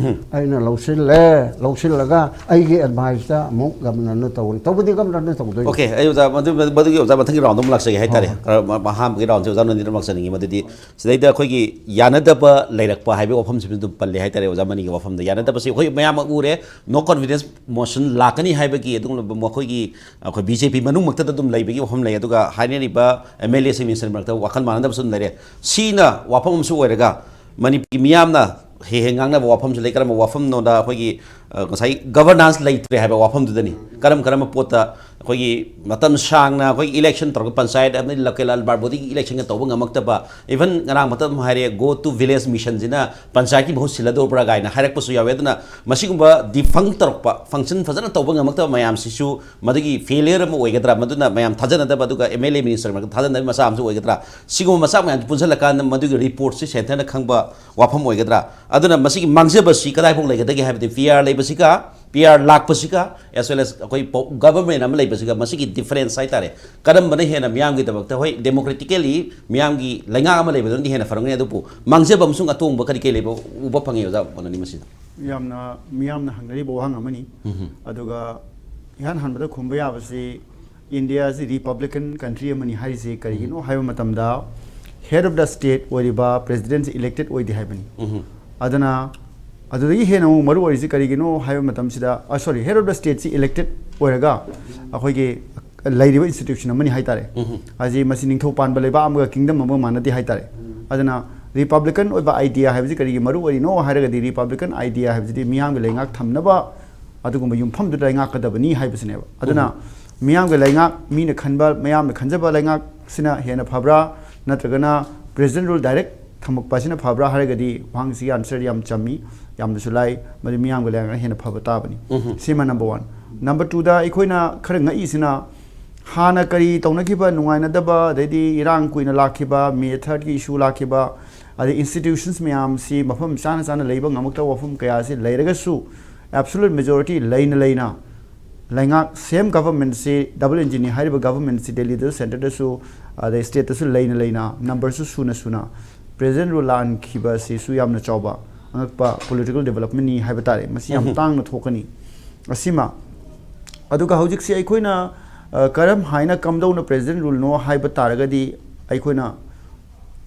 ꯑꯩꯅ ꯂꯧꯁꯤꯜꯂꯦ꯫ ꯂꯧꯁꯤꯜꯂꯒ ꯑꯩꯒꯤ ꯑꯦꯗꯚꯥꯏꯁꯇ ꯑꯃꯨꯛ ꯒꯕꯅꯔꯅ ꯇꯧꯒꯅꯤ꯫ ꯇꯧꯕꯗꯤ ꯒꯕꯅꯔꯅ ꯇꯧꯗꯣꯏꯅꯤ꯫ ꯑꯣꯀꯦ, ꯑꯩ ꯑꯣꯖꯥ, ꯃꯗꯨ-, ꯃꯗꯨꯒꯤ ꯑꯣꯖꯥ ꯃꯊꯪꯒꯤ ꯔꯥꯎꯟꯗ ꯑꯃꯨꯛ ꯂꯥꯛꯆꯒꯦ ꯍꯥꯏꯇꯥꯔꯦ꯫ ꯍꯣꯏ, ꯍꯣꯏ꯫ ꯈꯔ ꯃ-, ꯑꯍꯥꯟꯕꯒꯤ ꯔꯥꯎꯟꯁꯦ ꯑꯣꯖꯥ ꯅꯣꯏꯅꯤꯗ ꯑꯃꯨꯛ ꯂꯥꯛꯆꯅꯤꯡꯉꯤ꯫ ꯃꯗꯨꯗꯤ ꯁꯤꯗꯩꯗ ꯑꯩꯈꯣꯏꯒꯤ ꯌꯥꯅꯗꯕ ꯂꯩꯔꯛꯄ ꯍꯥꯏꯕꯒꯤ ꯋꯥꯐꯝꯁꯤꯃ ꯑꯗꯨꯝ ꯄꯜꯂꯦ ꯍꯥꯏꯇꯥꯔꯦ ꯑꯣꯖꯥ ꯃꯅꯤꯒꯤ ꯋꯥꯐꯝꯗ꯫ ꯌꯥꯅꯗꯕꯁꯤ ꯑꯩꯈꯣꯏ ꯃꯌꯥꯝꯃꯛ ꯎꯔꯦ, ꯅꯣ ꯀꯣꯟꯐꯤꯗꯦꯟꯁ ꯃꯣꯁꯟ ꯂꯥꯛꯀꯅꯤ ꯍꯥꯏꯕꯒꯤ ꯑꯗꯨꯒꯨꯝꯂꯕ ꯃꯈꯣꯏꯒꯤ, ꯑꯩꯈꯣꯏ ꯕꯤ ꯖꯦ ꯄꯤ ꯃꯅꯨꯡꯃꯛꯇꯗ ꯑꯗꯨꯝ ꯂꯩꯕꯒꯤ ꯋꯥꯐꯝ ꯂꯩ꯫ ꯑꯗꯨꯒ ꯍꯥꯏꯅꯔꯤꯕ ꯑꯦꯝ ꯑꯦꯜ ꯑꯦꯁꯤꯡ ꯃꯤꯅꯤꯁꯇꯔ ꯃꯔꯛꯇ ꯋꯥꯈꯜ ꯃꯥꯟꯅꯗꯕꯁꯨ ꯑꯗꯨꯝ ꯂꯩꯔꯦ꯫ ꯁꯤꯅ ꯋꯥꯐꯝ ꯑꯃꯁꯨ ꯑꯣꯏꯔꯒ ꯃꯅꯤꯄꯨꯔꯒꯤ ꯃꯤꯌꯥꯝꯅ ꯍꯦꯛ ꯍꯦꯛ ꯉꯥꯡꯅꯕ ꯋꯥꯐꯝꯁꯨ ꯂꯩ꯫ ꯀꯔꯝꯕ ꯋꯥꯐꯝꯅꯣꯗ ꯑꯩꯈꯣꯏꯒꯤ, ꯑ, ꯉꯁꯥꯏ ꯒꯕꯔꯅꯥꯟꯁ ꯂꯩꯇ꯭ꯔꯦ ꯍꯥꯏꯕ ꯋꯥꯐꯝꯗꯨꯗꯅꯤ꯫ ꯀꯔꯝ ꯀꯔꯝꯕ ꯄꯣꯠꯇ ꯑꯩꯈꯣꯏꯒꯤ ꯃꯇꯝ ꯁꯥꯡꯅ ꯑꯩꯈꯣꯏꯒꯤ ꯏꯂꯦꯛꯁꯟ ꯇꯧꯔꯒ ꯄꯟꯆꯥꯌꯠ ꯑꯃꯗꯤ ꯂꯣꯀꯦꯜ ꯑꯔꯕꯥꯟ ꯕꯣꯗꯤꯒꯤ ꯏꯂꯦꯛꯁꯟꯒ ꯇꯧꯕ ꯉꯝꯃꯛꯇꯕ, ꯏꯚꯟ ꯉꯔꯥꯡ ꯃꯇꯝ ꯍꯥꯏꯔꯦ, "Go to village" ꯃꯤꯁꯟꯁꯤꯅ ꯄꯟꯆꯥꯌꯠꯀꯤ ꯃꯍꯨꯠ ꯁꯤꯜꯂꯗꯧꯕ꯭ꯔꯥ ꯀꯥꯏꯅ ꯍꯥꯏꯔꯛꯄꯁꯨ ꯌꯥꯎꯋꯦ꯫ ꯑꯗꯨꯅ ꯃꯁꯤꯒꯨꯝꯕ ꯗꯤꯐꯪ ꯇꯧꯔꯛꯄ, ꯐꯪꯁꯟ ꯐꯖꯅ ꯇꯧꯕ ꯉꯝꯃꯛꯇꯕ ꯃꯌꯥꯝꯁꯤꯁꯨ ꯃꯗꯨꯒꯤ ꯐꯦꯂꯤꯌꯔ ꯑꯃ ꯑꯣꯏꯒꯗ꯭ꯔꯥ, ꯃꯗꯨꯅ ꯃꯌꯥꯝ ꯊꯥꯖꯅꯗꯕ, ꯑꯗꯨꯒ ꯑꯦꯝ ꯑꯦꯜ ꯑꯦ ꯃꯤꯅꯤꯁꯇꯔ ꯃꯔꯛꯇ ꯊꯥꯖꯅꯗꯕ ꯃꯆꯥꯛ ꯑꯃꯁꯨ ꯑꯣꯏꯒꯗ꯭ꯔꯥ? ꯁꯤꯒꯨꯝꯕ ꯃꯆꯥꯛ ꯃꯌꯥꯝꯁꯤ ꯄꯨꯟꯁꯤꯜꯂꯀꯥꯟꯗ ꯃꯗꯨꯒꯤ ꯔꯤꯄꯣꯔꯠꯁꯤ ꯁꯦꯟꯇꯔꯅ ꯈꯪꯕ ꯋꯥꯐꯝ ꯑꯣꯏꯒꯗ꯭ꯔꯥ? ꯑꯗꯨꯅ ꯃꯁꯤꯒꯤ ꯃꯥꯡꯖꯕꯁꯤ ꯀꯗꯥꯏꯐꯥꯎ ꯂꯩꯒꯗꯒꯦ ꯍꯥꯏꯕꯗꯤ ꯄꯤ ꯑꯥꯔ ꯂꯩꯕꯁꯤꯒ, ꯄꯤ ꯑꯥꯔ ꯂꯥꯛꯄꯁꯤꯒ, as well as ꯑꯩꯈꯣꯏ ꯄꯣ-, ꯒꯚꯔꯟꯃꯦꯟ ꯑꯃ ꯂꯩꯕꯁꯤꯒ ꯃꯁꯤꯒꯤ ꯗꯤꯐꯔꯦꯟꯁ ꯍꯥꯏꯇꯥꯔꯦ, ꯀꯔꯝꯕꯅ ꯍꯦꯟꯅ ꯃꯤꯌꯥꯝꯒꯤꯗꯃꯛꯇ, ꯍꯣꯏ, ꯗꯦꯃꯣꯀ꯭ꯔꯦꯇꯤꯀꯦꯂꯤ ꯃꯤꯌꯥꯝꯒꯤ ꯂꯩꯉꯥꯛ ꯑꯃ ꯂꯩꯕꯗꯨꯅꯗꯤ ꯍꯦꯟꯅ ꯐꯔꯝꯒꯅꯤ, ꯑꯗꯨꯕꯨ ꯃꯥꯡꯖꯕ ꯑꯃꯁꯨꯡ ꯑꯇꯣꯡꯕ ꯀꯔꯤ ꯀꯔꯤ ꯂꯩꯕ ꯎꯕ ꯐꯪꯉꯤ, ꯑꯣꯖꯥ ꯃꯣꯅꯅꯤ, ꯃꯁꯤꯗ? ꯌꯥꯝꯅ ꯃꯤꯌꯥꯝꯅ ꯍꯪꯅꯔꯤꯕ ꯋꯥꯍꯪ ꯑꯃꯅꯤ꯫ ꯎꯝ꯫ ꯑꯗꯨꯒ ꯏꯍꯥꯟ ꯍꯥꯟꯕꯗ ꯈꯨꯝꯕ ꯌꯥꯕꯁꯤ, ꯏꯟꯗꯤꯌꯥꯁꯤ ꯔꯤꯄꯕ꯭ꯂꯤꯀꯟ ꯀꯟꯇ꯭ꯔꯤ ꯑꯃꯅꯤ ꯍꯥꯏꯔꯤꯁꯤ ꯀꯔꯤꯒꯤꯅꯣ ꯍꯥꯏꯕ ꯃꯇꯝꯗ, ꯍꯦꯗ ꯑꯣꯐ ꯗ ꯁ꯭ꯇꯦꯠ ꯑꯣꯏꯔꯤꯕ ꯄ꯭ꯔꯦꯁꯤꯗꯦꯟꯁꯤ ꯏꯂꯦꯛꯇꯦꯗ ꯑꯣꯏꯗꯦ ꯍꯥꯏꯕꯅꯤ꯫ ꯎꯝ꯫ ꯑꯗꯨꯅ ꯑꯗꯨꯗꯒꯤ ꯍꯦꯟꯅ ꯑꯃꯨꯛ ꯃꯔꯨ ꯑꯣꯏꯔꯤꯁꯤ ꯀꯔꯤꯒꯤꯅꯣ ꯍꯥꯏꯕ ꯃꯇꯝꯁꯤꯗ, ꯑ, ꯁꯣꯔꯤ, ꯍꯦꯗ ꯑꯣꯐ ꯗ ꯁ꯭ꯇꯦꯠꯁꯤ ꯏꯂꯦꯛꯇꯦꯗ ꯑꯣꯏꯔꯒ ꯑꯩꯈꯣꯏꯒꯤ ꯂꯩꯔꯤꯕ ꯏꯟꯁꯇꯤꯇ꯭ꯌꯨꯁꯟ ꯑꯃꯅꯤ ꯍꯥꯏꯇꯥꯔꯦ꯫ ꯎꯝ꯫ ꯍꯥꯏꯁꯤ ꯃꯁꯤ ꯅꯤꯡꯊꯧ ꯄꯥꯟꯕ ꯂꯩꯕꯥꯛ ꯑꯃꯒ ꯀꯤꯡꯗꯝ ꯑꯃꯒ ꯃꯥꯟꯅꯗꯦ ꯍꯥꯏꯇꯥꯔꯦ꯫ ꯑꯗꯨꯅ ꯔꯤꯄꯕ꯭ꯂꯤꯀꯟ ꯑꯣꯏꯕ ꯑꯥꯏꯗꯤꯌꯥ ꯍꯥꯏꯕꯁꯤ ꯀꯔꯤꯒꯤ ꯃꯔꯨ ꯑꯣꯏꯔꯤꯅꯣ ꯍꯥꯏꯔꯒꯗꯤ, ꯔꯤꯄꯕ꯭ꯂꯤꯀꯟ ꯑꯥꯏꯗꯤꯌꯥ ꯍꯥꯏꯕꯁꯤꯗꯤ ꯃꯤꯌꯥꯝꯒꯤ ꯂꯩꯉꯥꯛ ꯊꯝꯅꯕ ꯑꯗꯨꯒꯨꯝꯕ ꯌꯨꯝꯐꯝꯗꯨꯗ ꯂꯩꯉꯥꯛꯀꯗꯕꯅꯤ ꯍꯥꯏꯕꯁꯤꯅꯦꯕ꯫ ꯑꯗꯨꯅ ꯎꯝ꯫ ꯃꯤꯌꯥꯝꯒꯤ ꯂꯩꯉꯥꯛ, ꯃꯤꯅ ꯈꯟꯕ, ꯃꯌꯥꯝꯅ ꯈꯟꯖꯕ ꯂꯩꯉꯥꯛꯁꯤꯅ ꯍꯦꯟꯅ ꯐꯕ꯭ꯔꯥ, ꯅꯠꯇ꯭ꯔꯒꯅ ꯄ꯭ꯔꯦꯁꯤꯗꯦꯟ ꯔꯨꯜ ꯗꯥꯏꯔꯦꯛ ꯊꯝꯃꯛꯄ ꯑꯁꯤꯅ ꯐꯕ꯭ꯔꯥ ꯍꯥꯏꯔꯒꯗꯤ, ꯋꯥꯍꯪꯁꯤꯒꯤ ꯑꯟꯁꯔ ꯌꯥꯝ ꯆꯝꯃꯤ, ꯌꯥꯝꯅꯁꯨ ꯂꯥꯏ, ꯃꯗꯨ ꯃꯤꯌꯥꯝꯒꯤ ꯂꯩꯉꯥꯛꯅ ꯍꯦꯟꯅ ꯐꯕ ꯇꯥꯕꯅꯤ꯫ ꯎꯝ꯫ ꯁꯤꯃ ꯅꯝꯕꯔ ꯋꯥꯟ꯫ ꯅꯝꯕꯔ ꯇꯨꯗ ꯑꯩꯈꯣꯏꯅ ꯈꯔ ꯉꯛꯏꯁꯤꯅ, ꯍꯥꯟꯅ ꯀꯔꯤ ꯇꯧꯅꯈꯤꯕ ꯅꯨꯡꯉꯥꯏꯅꯗꯕ, ꯑꯗꯩꯗꯤ ꯏꯔꯥꯡ ꯀꯨꯏꯅ ꯂꯥꯛꯈꯤꯕ, ꯃꯦ ꯊꯥꯔꯠꯀꯤ ꯏꯁꯨ ꯂꯥꯛꯈꯤꯕ, ꯑꯗꯩ institutions ꯃꯌꯥꯝꯁꯤ ꯃꯐꯝ ꯆꯥꯅ ꯆꯥꯅ ꯂꯩꯕ ꯉꯝꯃꯛꯇꯕ ꯋꯥꯐꯝ ꯀꯌꯥꯁꯤ ꯂꯩꯔꯒꯁꯨ, absolute majority ꯂꯩꯅ ꯂꯩꯅ ꯂꯩꯉꯥꯛ, same governmentꯁꯤ, double engineꯅꯤ ꯍꯥꯏꯔꯤꯕ governmentꯁꯤ ꯗꯦꯜꯂꯤꯗꯁꯨ, centreꯗꯁꯨ, ꯑꯗꯩ stateꯇꯁꯨ ꯂꯩꯅ ꯂꯩꯅ, numberꯁꯨ ꯁꯨꯅ ꯁꯨꯅ president rule ꯂꯥꯟꯈꯤꯕ ꯑꯁꯤꯁꯨ ꯌꯥꯝꯅ ꯆꯥꯎꯕ ꯑꯉꯛꯄ political developmentꯅꯤ ꯍꯥꯏꯕ ꯇꯥꯔꯦ꯫ ꯃꯁꯤ ꯌꯥꯝ ꯎꯝ꯫ ꯇꯥꯡꯅ ꯊꯣꯛꯀꯅꯤ꯫ ꯑꯁꯤꯃ, ꯑꯗꯨꯒ ꯍꯧꯖꯤꯛꯁꯤ ꯑꯩꯈꯣꯏꯅ, ꯑ, ꯀꯔꯝ ꯍꯥꯏꯅ ꯀꯝꯗꯧꯅ president ruleꯅꯣ ꯍꯥꯏꯕ ꯇꯥꯔꯒꯗꯤ, ꯑꯩꯈꯣꯏꯅ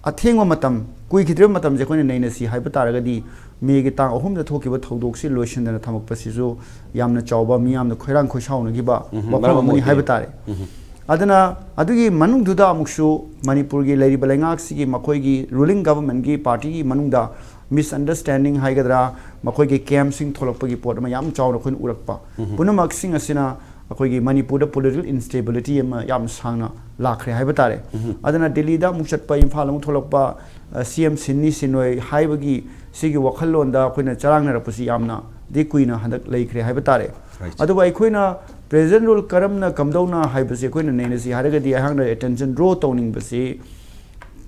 ꯑꯊꯦꯡꯕ ꯃꯇꯝ, ꯀꯨꯏꯈꯤꯗ꯭ꯔꯤꯕ ꯃꯇꯝꯁꯦ ꯑꯩꯈꯣꯏꯅ ꯅꯩꯅꯁꯤ ꯍꯥꯏꯕ ꯇꯥꯔꯒꯗꯤ, ꯃꯦꯒꯤ ꯇꯥꯡ ꯑꯍꯨꯝꯗ ꯊꯣꯛꯈꯤꯕ ꯊꯧꯗꯣꯛꯁꯤ ꯂꯣꯏꯁꯤꯟꯗꯅ ꯊꯝꯃꯛꯄꯁꯤꯁꯨ ꯌꯥꯝꯅ ꯆꯥꯎꯕ, ꯃꯤꯌꯥꯝꯅ ꯈꯣꯏꯔꯥꯡ ꯈꯣꯏꯁꯥꯎꯅꯈꯤꯕ ꯎꯝ, ꯋꯥꯐꯝ ꯃꯔꯝ ꯑꯃꯅꯤ ꯑꯃ ꯍꯥꯏꯕ ꯑꯣꯏꯌꯦ꯫ ꯇꯥꯔꯦ꯫ ꯎꯝ꯫ ꯑꯗꯨꯅ ꯑꯗꯨꯒꯤ ꯃꯅꯨꯡꯗꯨꯗ ꯑꯃꯨꯛꯁꯨ ꯃꯅꯤꯄꯨꯔꯒꯤ ꯂꯩꯔꯤꯕ ꯂꯩꯉꯥꯛꯁꯤꯒꯤ, ꯃꯈꯣꯏꯒꯤ ruling governmentꯀꯤ partyꯒꯤ ꯃꯅꯨꯡꯗ misunderstanding ꯍꯥꯏꯒꯗ꯭ꯔꯥ, ꯃꯈꯣꯏꯒꯤ campꯁꯤꯡ ꯊꯣꯛꯂꯛꯄꯒꯤ ꯄꯣꯠ ꯑꯃ ꯌꯥꯝ ꯆꯥꯎꯅ ꯑꯩꯈꯣꯏꯅ ꯎꯔꯛꯄ꯫ ꯎꯝ꯫ ꯄꯨꯝꯅꯃꯛꯁꯤꯡ ꯑꯁꯤꯅ ꯑꯩꯈꯣꯏꯒꯤ ꯃꯅꯤꯄꯨꯔꯗ political instabilityꯑꯃ ꯌꯥꯝ ꯁꯥꯡꯅ ꯂꯥꯛꯈ꯭ꯔꯦ ꯍꯥꯏꯕ ꯇꯥꯔꯦ꯫ ꯎꯝ꯫ ꯑꯗꯨꯅ ꯗꯦꯜꯂꯤꯗ ꯑꯃꯨꯛ ꯆꯠꯄ, ꯏꯝꯐꯥꯜ ꯑꯃꯨꯛ ꯊꯣꯛꯂꯛꯄ, ꯑ, CM ꯁꯤꯟꯅꯤ ꯁꯤꯟꯅꯣꯏ ꯍꯥꯏꯕꯒꯤ ꯁꯤꯒꯤ ꯋꯥꯈꯜꯂꯣꯟꯗ ꯑꯩꯈꯣꯏꯅ ꯆꯔꯥꯡꯅꯔꯛꯄꯁꯤ ꯌꯥꯝꯅꯗꯤ ꯀꯨꯏꯅ ꯍꯟꯗꯛ ꯂꯩꯈ꯭ꯔꯦ ꯍꯥꯏꯕ ꯇꯥꯔꯦ꯫ Right. ꯑꯗꯨꯕꯨ ꯑꯩꯈꯣꯏꯅ president rule ꯀꯔꯝꯅ ꯀꯝꯗꯧꯅ ꯍꯥꯏꯕꯁꯤ ꯑꯩꯈꯣꯏꯅ ꯅꯩꯅꯁꯤ ꯍꯥꯏꯔꯒꯗꯤ, ꯑꯩꯍꯥꯛꯅ attention draw ꯇꯧꯅꯤꯡꯕꯁꯤ,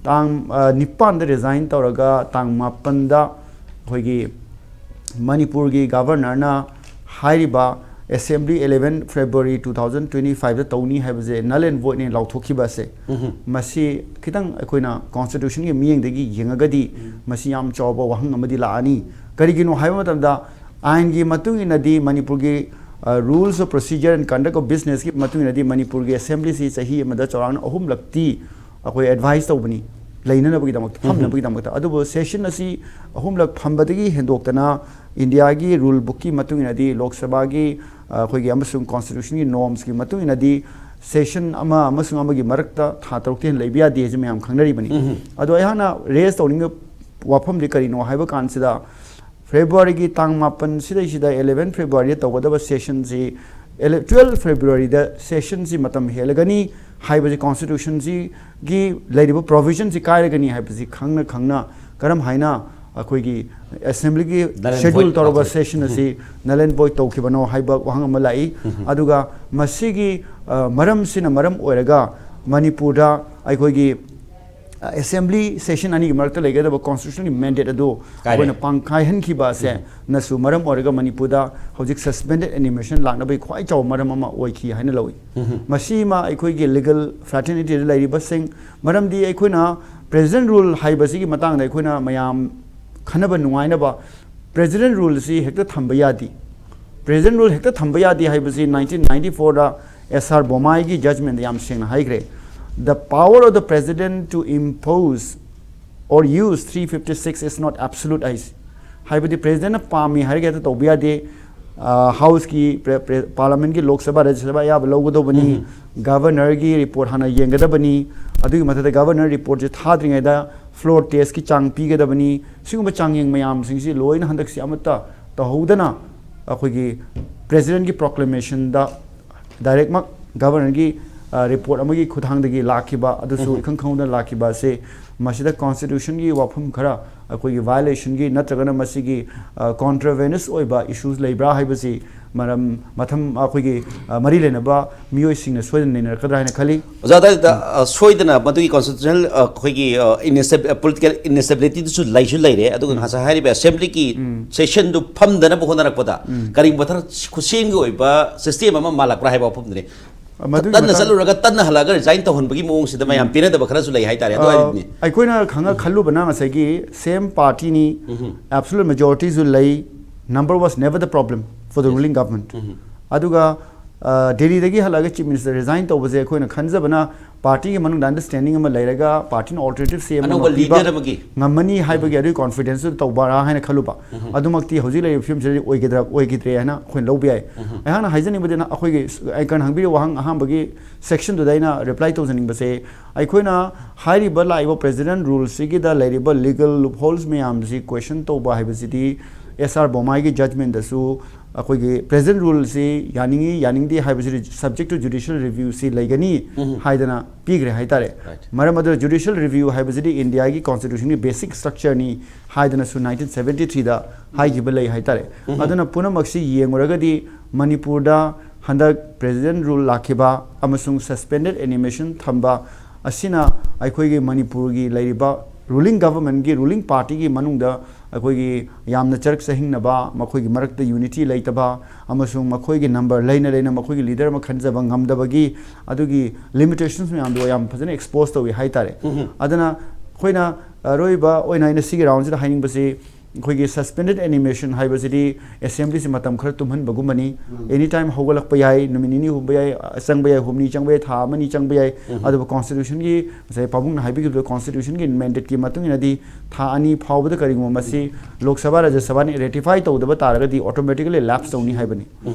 ꯇꯥꯡ, ꯑ, ꯅꯤꯄꯥꯟꯗ resign ꯇꯧꯔꯒ ꯇꯥꯡ ꯃꯥꯄꯟꯗ ꯑꯩꯈꯣꯏꯒꯤ ꯃꯅꯤꯄꯨꯔꯒꯤ governorꯅ ꯍꯥꯏꯔꯤꯕ assembly eleven February two thousand twenty fiveꯇ ꯇꯧꯅꯤ ꯍꯥꯏꯕꯁꯦ null and voidꯅꯦ ꯂꯥꯎꯊꯣꯛꯈꯤꯕ ꯑꯁꯦ, ꯎꯝ꯫ ꯃꯁꯤ ꯈꯤꯇꯪ ꯑꯩꯈꯣꯏꯅ constitutionꯒꯤ ꯃꯤꯠꯌꯦꯡꯗꯒꯤ ꯌꯦꯡꯉꯒꯗꯤ, ꯎꯝ꯫ ꯃꯁꯤ ꯌꯥꯝ ꯆꯥꯎꯕ ꯋꯥꯍꯪ ꯑꯃꯗꯤ ꯂꯥꯛꯑꯅꯤ꯫ ꯀꯔꯤꯒꯤꯅꯣ ꯍꯥꯏꯕ ꯃꯇꯝꯗ, ꯑꯥꯏꯟꯒꯤ ꯃꯇꯨꯡ ꯏꯟꯅꯗꯤ ꯃꯅꯤꯄꯨꯔꯒꯤ, ꯑ, rules of procedure and conduct of businessꯀꯤ ꯃꯇꯨꯡ ꯏꯟꯅꯗꯤ ꯃꯅꯤꯄꯨꯔꯒꯤ assemblyꯁꯤ ꯆꯍꯤ ꯑꯃꯗ ꯆꯥꯎꯔꯥꯛꯅ ꯑꯍꯨꯝꯂꯛꯇꯤ ꯑꯩꯈꯣꯏ advise ꯇꯧꯕꯅꯤ, ꯂꯩꯅꯅꯕꯒꯤꯗꯃꯛꯇ, ꯎꯝ꯫ ꯐꯝꯅꯕꯒꯤꯗꯃꯛꯇ꯫ ꯑꯗꯨꯕꯨ session ꯑꯁꯤ ꯑꯍꯨꯝꯂꯛ ꯐꯝꯕꯗꯒꯤ ꯍꯦꯟꯗꯣꯛꯇꯅ ꯏꯟꯗꯤꯌꯥꯒꯤ rule bookꯀꯤ ꯃꯇꯨꯡ ꯏꯟꯅꯗꯤ, ꯂꯣꯛ ꯁꯚꯥꯒꯤ, ꯑ, ꯑꯩꯈꯣꯏꯒꯤ ꯑꯃꯁꯨꯡ constitutionꯒꯤ normsꯀꯤ ꯃꯇꯨꯡ ꯏꯟꯅꯗꯤ session ꯑꯃ ꯑꯃꯁꯨꯡ ꯑꯃꯒꯤ ꯃꯔꯛꯇ ꯊꯥ ꯇꯔꯨꯛꯇꯤ ꯍꯦꯟꯅ ꯂꯩꯕ ꯌꯥꯗꯦ ꯍꯥꯏꯁꯦ ꯃꯌꯥꯝ ꯈꯪꯅꯔꯤꯕꯅꯤ꯫ ꯎꯝ꯫ ꯑꯗꯣ ꯑꯩꯍꯥꯛꯅ raise ꯇꯧꯅꯤꯡꯕ ꯋꯥꯐꯝꯗꯤ ꯀꯔꯤꯅꯣ ꯍꯥꯏꯕ ꯀꯥꯟꯁꯤꯗ, Februaryꯒꯤ ꯇꯥꯡ ꯃꯥꯄꯟ ꯁꯤꯗꯩꯁꯤꯗ eleven Februaryꯗ ꯇꯧꯒꯗꯕ sessionꯁꯤ ele-, twelve Februaryꯗ sessionꯁꯤ ꯃꯇꯝ ꯍꯦꯜꯂꯒꯅꯤ ꯍꯥꯏꯕꯁꯤ, constitutionꯁꯤꯒꯤ ꯂꯩꯔꯤꯕ provisionꯁꯤ ꯀꯥꯏꯔꯒꯅꯤ ꯍꯥꯏꯕꯁꯤ ꯈꯪꯅ ꯈꯪꯅ ꯀꯔꯝ ꯍꯥꯏꯅ ꯑꯩꯈꯣꯏꯒꯤ assemblyꯒꯤ Null and schedule void ꯇꯧꯔꯕ ꯇꯧꯊꯣꯛ-, session ꯑꯁꯤ null and void ꯇꯧꯈꯤꯕꯅꯣ ꯍꯥꯏꯕ ꯋꯥꯍꯪ ꯑꯃ ꯂꯥꯛꯏ꯫ ꯎꯝ꯫ ꯑꯗꯨꯒ ꯃꯁꯤꯒꯤ, ꯑ, ꯃꯔꯝꯁꯤꯅ ꯃꯔꯝ ꯑꯣꯏꯔꯒ ꯃꯅꯤꯄꯨꯔꯗ ꯑꯩꯈꯣꯏꯒꯤ ꯑꯦꯁꯦꯝꯕ꯭ꯂꯤ ꯁꯦꯁꯟ ꯑꯅꯤꯒꯤ ꯃꯔꯛꯇ ꯂꯩꯒꯗꯕ ꯀꯣꯟꯁꯇꯤꯇ꯭ꯌꯨꯁꯟꯒꯤ ꯃꯦꯟꯗꯦꯠ ꯑꯗꯨ ꯀꯥꯏꯔꯦ꯫ ꯑꯩꯈꯣꯏꯅ ꯄꯥꯡꯈꯥꯏꯍꯟꯈꯤꯕ ꯑꯁꯦ ꯅꯁꯨ ꯃꯔꯝ ꯑꯣꯏꯔꯒ ꯃꯅꯤꯄꯨꯔꯗ ꯍꯧꯖꯤꯛ ꯁꯁꯄꯦꯟꯗꯦꯠ ꯑꯦꯅꯤꯃꯦꯁꯟ ꯂꯥꯛꯅꯕꯒꯤ ꯈ꯭ꯋꯥꯏ ꯆꯥꯎꯕ ꯃꯔꯝ ꯑꯃ ꯑꯣꯏꯈꯤ ꯍꯥꯏꯅ ꯂꯧꯏ꯫ ꯃꯁꯤꯃ ꯑꯩꯈꯣꯏꯒꯤ ꯂꯤꯒꯜ ꯐ꯭ꯔꯥꯇꯔꯅꯤꯇꯤꯗ ꯂꯩꯔꯤꯕꯁꯤꯡ, ꯃꯔꯝꯗꯤ ꯑꯩꯈꯣꯏꯅ ꯄ꯭ꯔꯦꯁꯤꯗꯦꯟ ꯔꯨꯜ ꯍꯥꯏꯕꯁꯤꯒꯤ ꯃꯇꯥꯡꯗ ꯑꯩꯈꯣꯏꯅ ꯃꯌꯥꯝ ꯈꯟꯅꯕ ꯅꯨꯡꯉꯥꯏꯅꯕ, ꯄ꯭ꯔꯦꯁꯤꯗꯦꯟ ꯔꯨꯜꯁꯤ ꯍꯦꯛꯇ ꯊꯝꯕ ꯌꯥꯗꯦ꯫ ꯄ꯭ꯔꯦꯁꯤꯗꯦꯟ ꯔꯨꯜ ꯍꯦꯛꯇ ꯊꯝꯕ ꯌꯥꯗꯦ ꯍꯥꯏꯕꯁꯤ ꯅꯥꯏꯟꯇꯤꯟ ꯅꯥꯏꯟꯇꯤ ꯐꯣꯔꯗ ꯑꯦꯁ ꯑꯥꯔ ꯕꯣꯃꯥꯏꯒꯤ ꯖꯖꯃꯦꯟꯗ ꯌꯥꯝ ꯁꯦꯡꯅ ꯍꯥꯏꯈ꯭ꯔꯦ, "The power of the president to impose or use three fifty six is not absolute" ꯍꯥꯏꯁꯦ꯫ ꯍꯥꯏꯕꯗꯤ ꯄ꯭ꯔꯦꯁꯤꯗꯦꯟꯅ ꯄꯥꯝꯃꯤ ꯍꯥꯏꯔꯒ ꯍꯦꯛꯇ ꯇꯧꯕ ꯌꯥꯗꯦ꯫ ꯍꯥꯎꯁꯀꯤ, ꯄꯥꯔꯂꯥꯃꯦꯟꯒꯤ, ꯂꯣꯛ ꯁꯚꯥ, ꯔꯥꯖ꯭ꯌ ꯁꯚꯥ ꯑꯌꯥꯕ ꯂꯧꯒꯗꯧꯕꯅꯤ꯫ ꯒꯚꯔꯅꯔꯒꯤ ꯔꯤꯄꯣꯔꯠ ꯍꯥꯟꯅ ꯌꯦꯡꯒꯗꯕꯅꯤ꯫ ꯑꯗꯨꯒꯤ ꯃꯊꯛꯇ ꯒꯚꯔꯅꯔ ꯔꯤꯄꯣꯔꯠꯁꯦ ꯊꯥꯗ꯭ꯔꯤꯉꯩꯗ ꯐ꯭ꯂꯣꯔ ꯇꯦꯁꯀꯤ ꯆꯥꯡ ꯄꯤꯒꯗꯕꯅꯤ꯫ ꯁꯤꯒꯨꯝꯕ ꯆꯥꯡꯌꯦꯡ ꯃꯌꯥꯝꯁꯤꯡꯁꯤ ꯂꯣꯏꯅ ꯍꯟꯗꯛꯁꯤ ꯑꯃꯠꯇ ꯇꯧꯍꯧꯗꯅ ꯑꯩꯈꯣꯏꯒꯤ ꯄ꯭ꯔꯦꯁꯤꯗꯦꯟꯒꯤ ꯄ꯭ꯔꯣꯀ꯭ꯂꯦꯃꯦꯁꯟꯗ ꯗꯥꯏꯔꯦꯛꯃꯛ ꯒꯚꯔꯅꯔꯒꯤ ꯔꯤꯄꯣꯔꯠ ꯑꯃꯒꯤ ꯈꯨꯠꯊꯥꯡꯗꯒꯤ ꯂꯥꯛꯈꯤꯕ ꯑꯗꯨꯁꯨ ꯏꯈꯪ ꯈꯪꯍꯧꯗꯅ ꯂꯥꯛꯈꯤꯕ ꯑꯁꯦ, ꯃꯁꯤꯗ ꯀꯣꯟꯁꯇꯤꯇ꯭ꯌꯨꯁꯟꯒꯤ ꯋꯥꯐꯝ ꯈꯔ ꯑꯩꯈꯣꯏꯒꯤ ꯚꯥꯏꯑꯣꯂꯦꯁꯟꯒꯤ ꯅꯠꯇ꯭ꯔꯒꯅ ꯃꯁꯤꯒꯤ ꯀꯣꯟꯇ꯭ꯔꯣꯚꯦꯅꯁ ꯑꯣꯏꯕ ꯏꯁꯨꯁ ꯂꯩꯕ꯭ꯔꯥ ꯍꯥꯏꯕꯁꯤ ꯃꯔꯝ ꯃꯊꯪ ꯑꯩꯈꯣꯏꯒꯤ ꯃꯔꯤ ꯂꯩꯅꯕ ꯃꯤꯑꯣꯏꯁꯤꯡꯅ ꯁꯣꯏꯗꯅ ꯅꯩꯅꯔꯛꯀꯗ꯭ꯔꯥ ꯍꯥꯏꯅ ꯈꯜꯂꯤ꯫ ꯑꯣꯖꯥ, ꯑꯗꯨꯗ ꯁꯣꯏꯗꯅ ꯃꯗꯨꯒꯤ ꯀꯣꯟꯁꯇꯤꯇ꯭ꯌꯨꯁꯅꯦꯜ ꯑꯩꯈꯣꯏꯒꯤ ꯄꯣꯂꯤꯇꯤꯀꯦꯜ ꯏꯟꯑꯦꯁꯇꯦꯕꯤꯂꯤꯇꯤꯗꯨꯁꯨ ꯂꯩꯁꯨ ꯂꯩꯔꯦ꯫ ꯑꯗꯨꯒ ꯉꯁꯥꯏ ꯍꯥꯏꯔꯤꯕ ꯑꯦꯁꯦꯝꯕ꯭ꯂꯤꯒꯤ ꯁꯦꯁꯟꯗꯨ ꯐꯝꯗꯅꯕ ꯍꯣꯠꯅꯔꯛꯄꯗ ꯀꯔꯤꯒꯨꯝꯕ ꯊꯕꯛ ꯈꯨꯠꯁꯦꯝꯒꯤ ꯑꯣꯏꯕ ꯁꯤꯁꯇꯦꯝ ꯑꯃ ꯃꯥꯜꯂꯛꯄ꯭ꯔꯥ ꯍꯥꯏꯕ ꯋꯥꯐꯝꯗꯨꯅꯤ꯫ ꯃꯗꯨꯒꯤ ꯇꯟꯅ ꯃꯇꯥꯡ- ꯆꯠꯂꯨꯔꯒ ꯇꯟꯅ ꯍꯜꯂꯛꯑꯒ ꯔꯤꯖꯥꯏꯟ ꯇꯧꯍꯟꯕꯒꯤ ꯃꯑꯣꯡꯁꯤꯗ ꯃꯌꯥꯝ ꯄꯦꯟꯅꯗꯕ ꯈꯔꯁꯨ ꯂꯩ ꯍꯥꯏꯇꯥꯔꯦ꯫ ꯑꯗꯨ ꯑ, ꯍꯥꯏꯗꯨꯅꯤ꯫ ꯑꯩꯈꯣꯏꯅ ꯈꯪꯉ ꯈꯜꯂꯨꯕꯅ ꯉꯁꯥꯏꯒꯤ ꯁꯦꯝ ꯄꯥꯔꯇꯤꯅꯤ, ꯑꯦꯕꯁꯣꯂꯨꯠ ꯃꯦꯖꯣꯔꯤꯇꯤꯁꯨ ꯂꯩ, number was never the problem for the ruling government꯫ ꯑꯗꯨꯒ ꯑ, ꯗꯦꯜꯂꯤꯗꯒꯤ ꯍꯜꯂꯛꯑꯒ ꯆꯤꯐ ꯃꯤꯅꯤꯁꯇꯔ ꯔꯤꯖꯥꯏꯟ ꯇꯧꯕꯁꯦ ꯑꯩꯈꯣꯏꯅ ꯈꯟꯖꯕꯅ ꯄꯥꯔꯇꯤꯒꯤ ꯃꯅꯨꯡꯗ ꯑꯟꯗꯔꯁ꯭ꯇꯦꯟꯗꯤꯡ ꯑꯃ ꯂꯩꯔꯒ ꯄꯥꯔꯇꯤꯅ ꯑꯣꯜꯇꯔꯅꯦꯇꯤꯞ ꯁꯦꯝ ꯑꯃ ꯑꯅꯧꯕ ꯄꯤꯕ ꯂꯤꯗꯔ ꯑꯃꯒꯤ꯫ ꯉꯝꯃꯅꯤ ꯍꯥꯏꯕꯒꯤ ꯑꯗꯨꯒꯤ ꯀꯣꯟꯐꯤꯗꯦꯟꯁꯇꯨ ꯇꯧꯕ꯭ꯔꯥ ꯍꯥꯏꯅ ꯈꯜꯂꯨꯕ꯫ ꯑꯗꯨꯃꯛꯇꯤ ꯍꯧꯖꯤꯛ ꯂꯩꯔꯤꯕ ꯐꯤꯕꯝꯁꯤꯗꯗꯤ ꯑꯣꯏꯒꯗ꯭ꯔꯥ ꯑꯣꯏꯈꯤꯗ꯭ꯔꯦ ꯍꯥꯏꯅ ꯑꯩꯈꯣꯏꯅ ꯂꯧꯕ ꯌꯥꯏ꯫ ꯑꯩꯍꯥꯛꯅ ꯍꯥꯏꯖꯅꯤꯡꯕꯗꯤ ꯑꯩꯈꯣꯏꯒꯤ ꯑꯩ ꯀꯔꯅ ꯍꯪꯕꯤꯔꯤꯕ ꯋꯥꯍꯪ ꯑꯍꯥꯟꯕꯒꯤ ꯁꯦꯛꯁꯟꯗꯨꯗ ꯑꯩꯅ ꯔꯤꯄ꯭ꯂꯥꯏ ꯇꯧꯖꯅꯤꯡꯕꯁꯦ, ꯑꯩꯈꯣꯏꯅ ꯍꯥꯏꯔꯤꯕ ꯂꯥꯛꯏꯕ ꯄ꯭ꯔꯦꯁꯤꯗꯦꯟ ꯔꯨꯜꯁꯤꯒꯤꯗ ꯂꯩꯔꯤꯕ ꯂꯤꯒꯜ ꯂꯨꯞꯍꯣꯜꯁ ꯃꯌꯥꯝꯁꯤ ꯀꯣꯏꯁꯟ ꯇꯧꯕ ꯍꯥꯏꯕꯁꯤꯗꯤ ꯑꯦꯁ ꯑꯥꯔ ꯕꯣꯃꯥꯏꯒꯤ ꯖꯖꯃꯦꯟꯗꯁꯨ ꯑꯩꯈꯣꯏꯒꯤ ꯄ꯭ꯔꯦꯁꯤꯗꯦꯟ ꯔꯨꯜꯁꯤ ꯌꯥꯅꯤꯡꯉꯤ ꯌꯥꯅꯤꯡꯗꯦ ꯍꯥꯏꯕꯁꯤꯗꯤ subject to judicial reviewꯁꯤ ꯂꯩꯒꯅꯤ ꯍꯥꯏꯗꯅ ꯄꯤꯈ꯭ꯔꯦ ꯍꯥꯏꯇꯥꯔꯦ꯫ Right. ꯃꯔꯝ ꯑꯗꯨꯅ ꯖꯨꯗꯤꯁꯤꯌꯦꯜ ꯔꯤꯚ꯭ꯌꯨ ꯍꯥꯏꯕꯁꯤꯗꯤ ꯏꯟꯗꯤꯌꯥꯒꯤ ꯀꯣꯟꯁꯇꯤꯇ꯭ꯌꯨꯁꯟꯒꯤ ꯕꯦꯁꯤꯛ ꯁ꯭ꯇ꯭ꯔꯛꯆꯔꯅꯤ ꯍꯥꯏꯗꯅꯁꯨ ꯅꯥꯏꯟꯇꯤꯟ ꯁꯚꯦꯟꯇꯤ ꯊ꯭ꯔꯤꯗ ꯍꯥꯏꯈꯤꯕ ꯂꯩ ꯍꯥꯏꯇꯥꯔꯦ꯫ ꯑꯗꯨꯅ ꯄꯨꯝꯅꯃꯛꯁꯤ ꯌꯦꯡꯉꯨꯔꯒꯗꯤ ꯃꯅꯤꯄꯨꯔꯗ ꯍꯟꯗꯛ ꯄ꯭ꯔꯦꯁꯤꯗꯦꯟ ꯔꯨꯜ ꯂꯥꯛꯈꯤꯕ ꯑꯃꯁꯨꯡ ꯁꯁꯄꯦꯟꯗꯦꯠ ꯑꯦꯅꯤꯃꯦꯁꯟ ꯊꯝꯕ ꯑꯁꯤꯅ ꯑꯩꯈꯣꯏꯒꯤ ꯃꯅꯤꯄꯨꯔꯒꯤ ꯂꯩꯔꯤꯕ ruling governmentꯀꯤ, ruling partyꯒꯤ ꯃꯅꯨꯡꯗ ꯑꯩꯈꯣꯏꯒꯤ ꯌꯥꯝꯅ ꯆꯔꯛ ꯆꯍꯤꯡꯅꯕ, ꯃꯈꯣꯏꯒꯤ ꯃꯔꯛꯇ unity ꯂꯩꯇꯕ, ꯑꯃꯁꯨꯡ ꯃꯈꯣꯏꯒꯤ number ꯂꯩꯅ ꯂꯩꯅ ꯃꯈꯣꯏꯒꯤ leader ꯑꯃ ꯈꯟꯖꯕ ꯉꯝꯗꯕꯒꯤ ꯑꯗꯨꯒꯤ limitations ꯃꯌꯥꯝꯗꯣ ꯌꯥꯝ ꯐꯖꯅ expose ꯇꯧꯏ ꯍꯥꯏꯇꯥꯔꯦ꯫ ꯑꯗꯨꯅ ꯑꯩꯈꯣꯏꯅ ꯑꯔꯣꯏꯕ ꯑꯣꯏꯅ ꯑꯩꯅ ꯁꯤꯒꯤ roundꯁꯤꯗ ꯍꯥꯏꯅꯤꯡꯕꯁꯤ, ꯑꯩꯈꯣꯏꯒꯤ suspended animation ꯍꯥꯏꯕꯁꯤꯗꯤ assemblyꯁꯤ ꯃꯇꯝ ꯈꯔ ꯇꯨꯝꯍꯟꯕꯒꯨꯝꯕꯅꯤ꯫ Any time ꯍꯧꯒꯠꯂꯛꯄ ꯌꯥꯏ, ꯅꯨꯃꯤꯠ ꯅꯤꯅꯤ ꯍꯨꯝꯕ ꯌꯥꯏ, ꯆꯪꯕ ꯌꯥꯏ, ꯍꯨꯝꯅꯤ ꯆꯪꯕ ꯌꯥꯏ, ꯊꯥ ꯑꯃꯅꯤ ꯆꯪꯕ ꯌꯥꯏ꯫ ꯑꯗꯨꯕꯨ constitutionꯒꯤ, ꯉꯁꯥꯏ ꯄꯥꯕꯨꯡꯅ ꯍꯥꯏꯕꯤꯈꯤꯕꯗꯣ, constitutionꯒꯤ mandateꯀꯤ ꯃꯇꯨꯡ ꯏꯟꯅꯗꯤ ꯊꯥ ꯑꯅꯤ ꯐꯥꯎꯕꯗ ꯀꯔꯤꯒꯨꯝꯕ ꯃꯁꯤ ꯂꯣꯛ ꯁꯚꯥ, ꯔꯥꯖ꯭ꯌ ꯁꯚꯥꯅ ratify ꯇꯧꯗꯕ ꯇꯥꯔꯒꯗꯤ automatically lapse ꯇꯧꯅꯤ ꯍꯥꯏꯕꯅꯤ꯫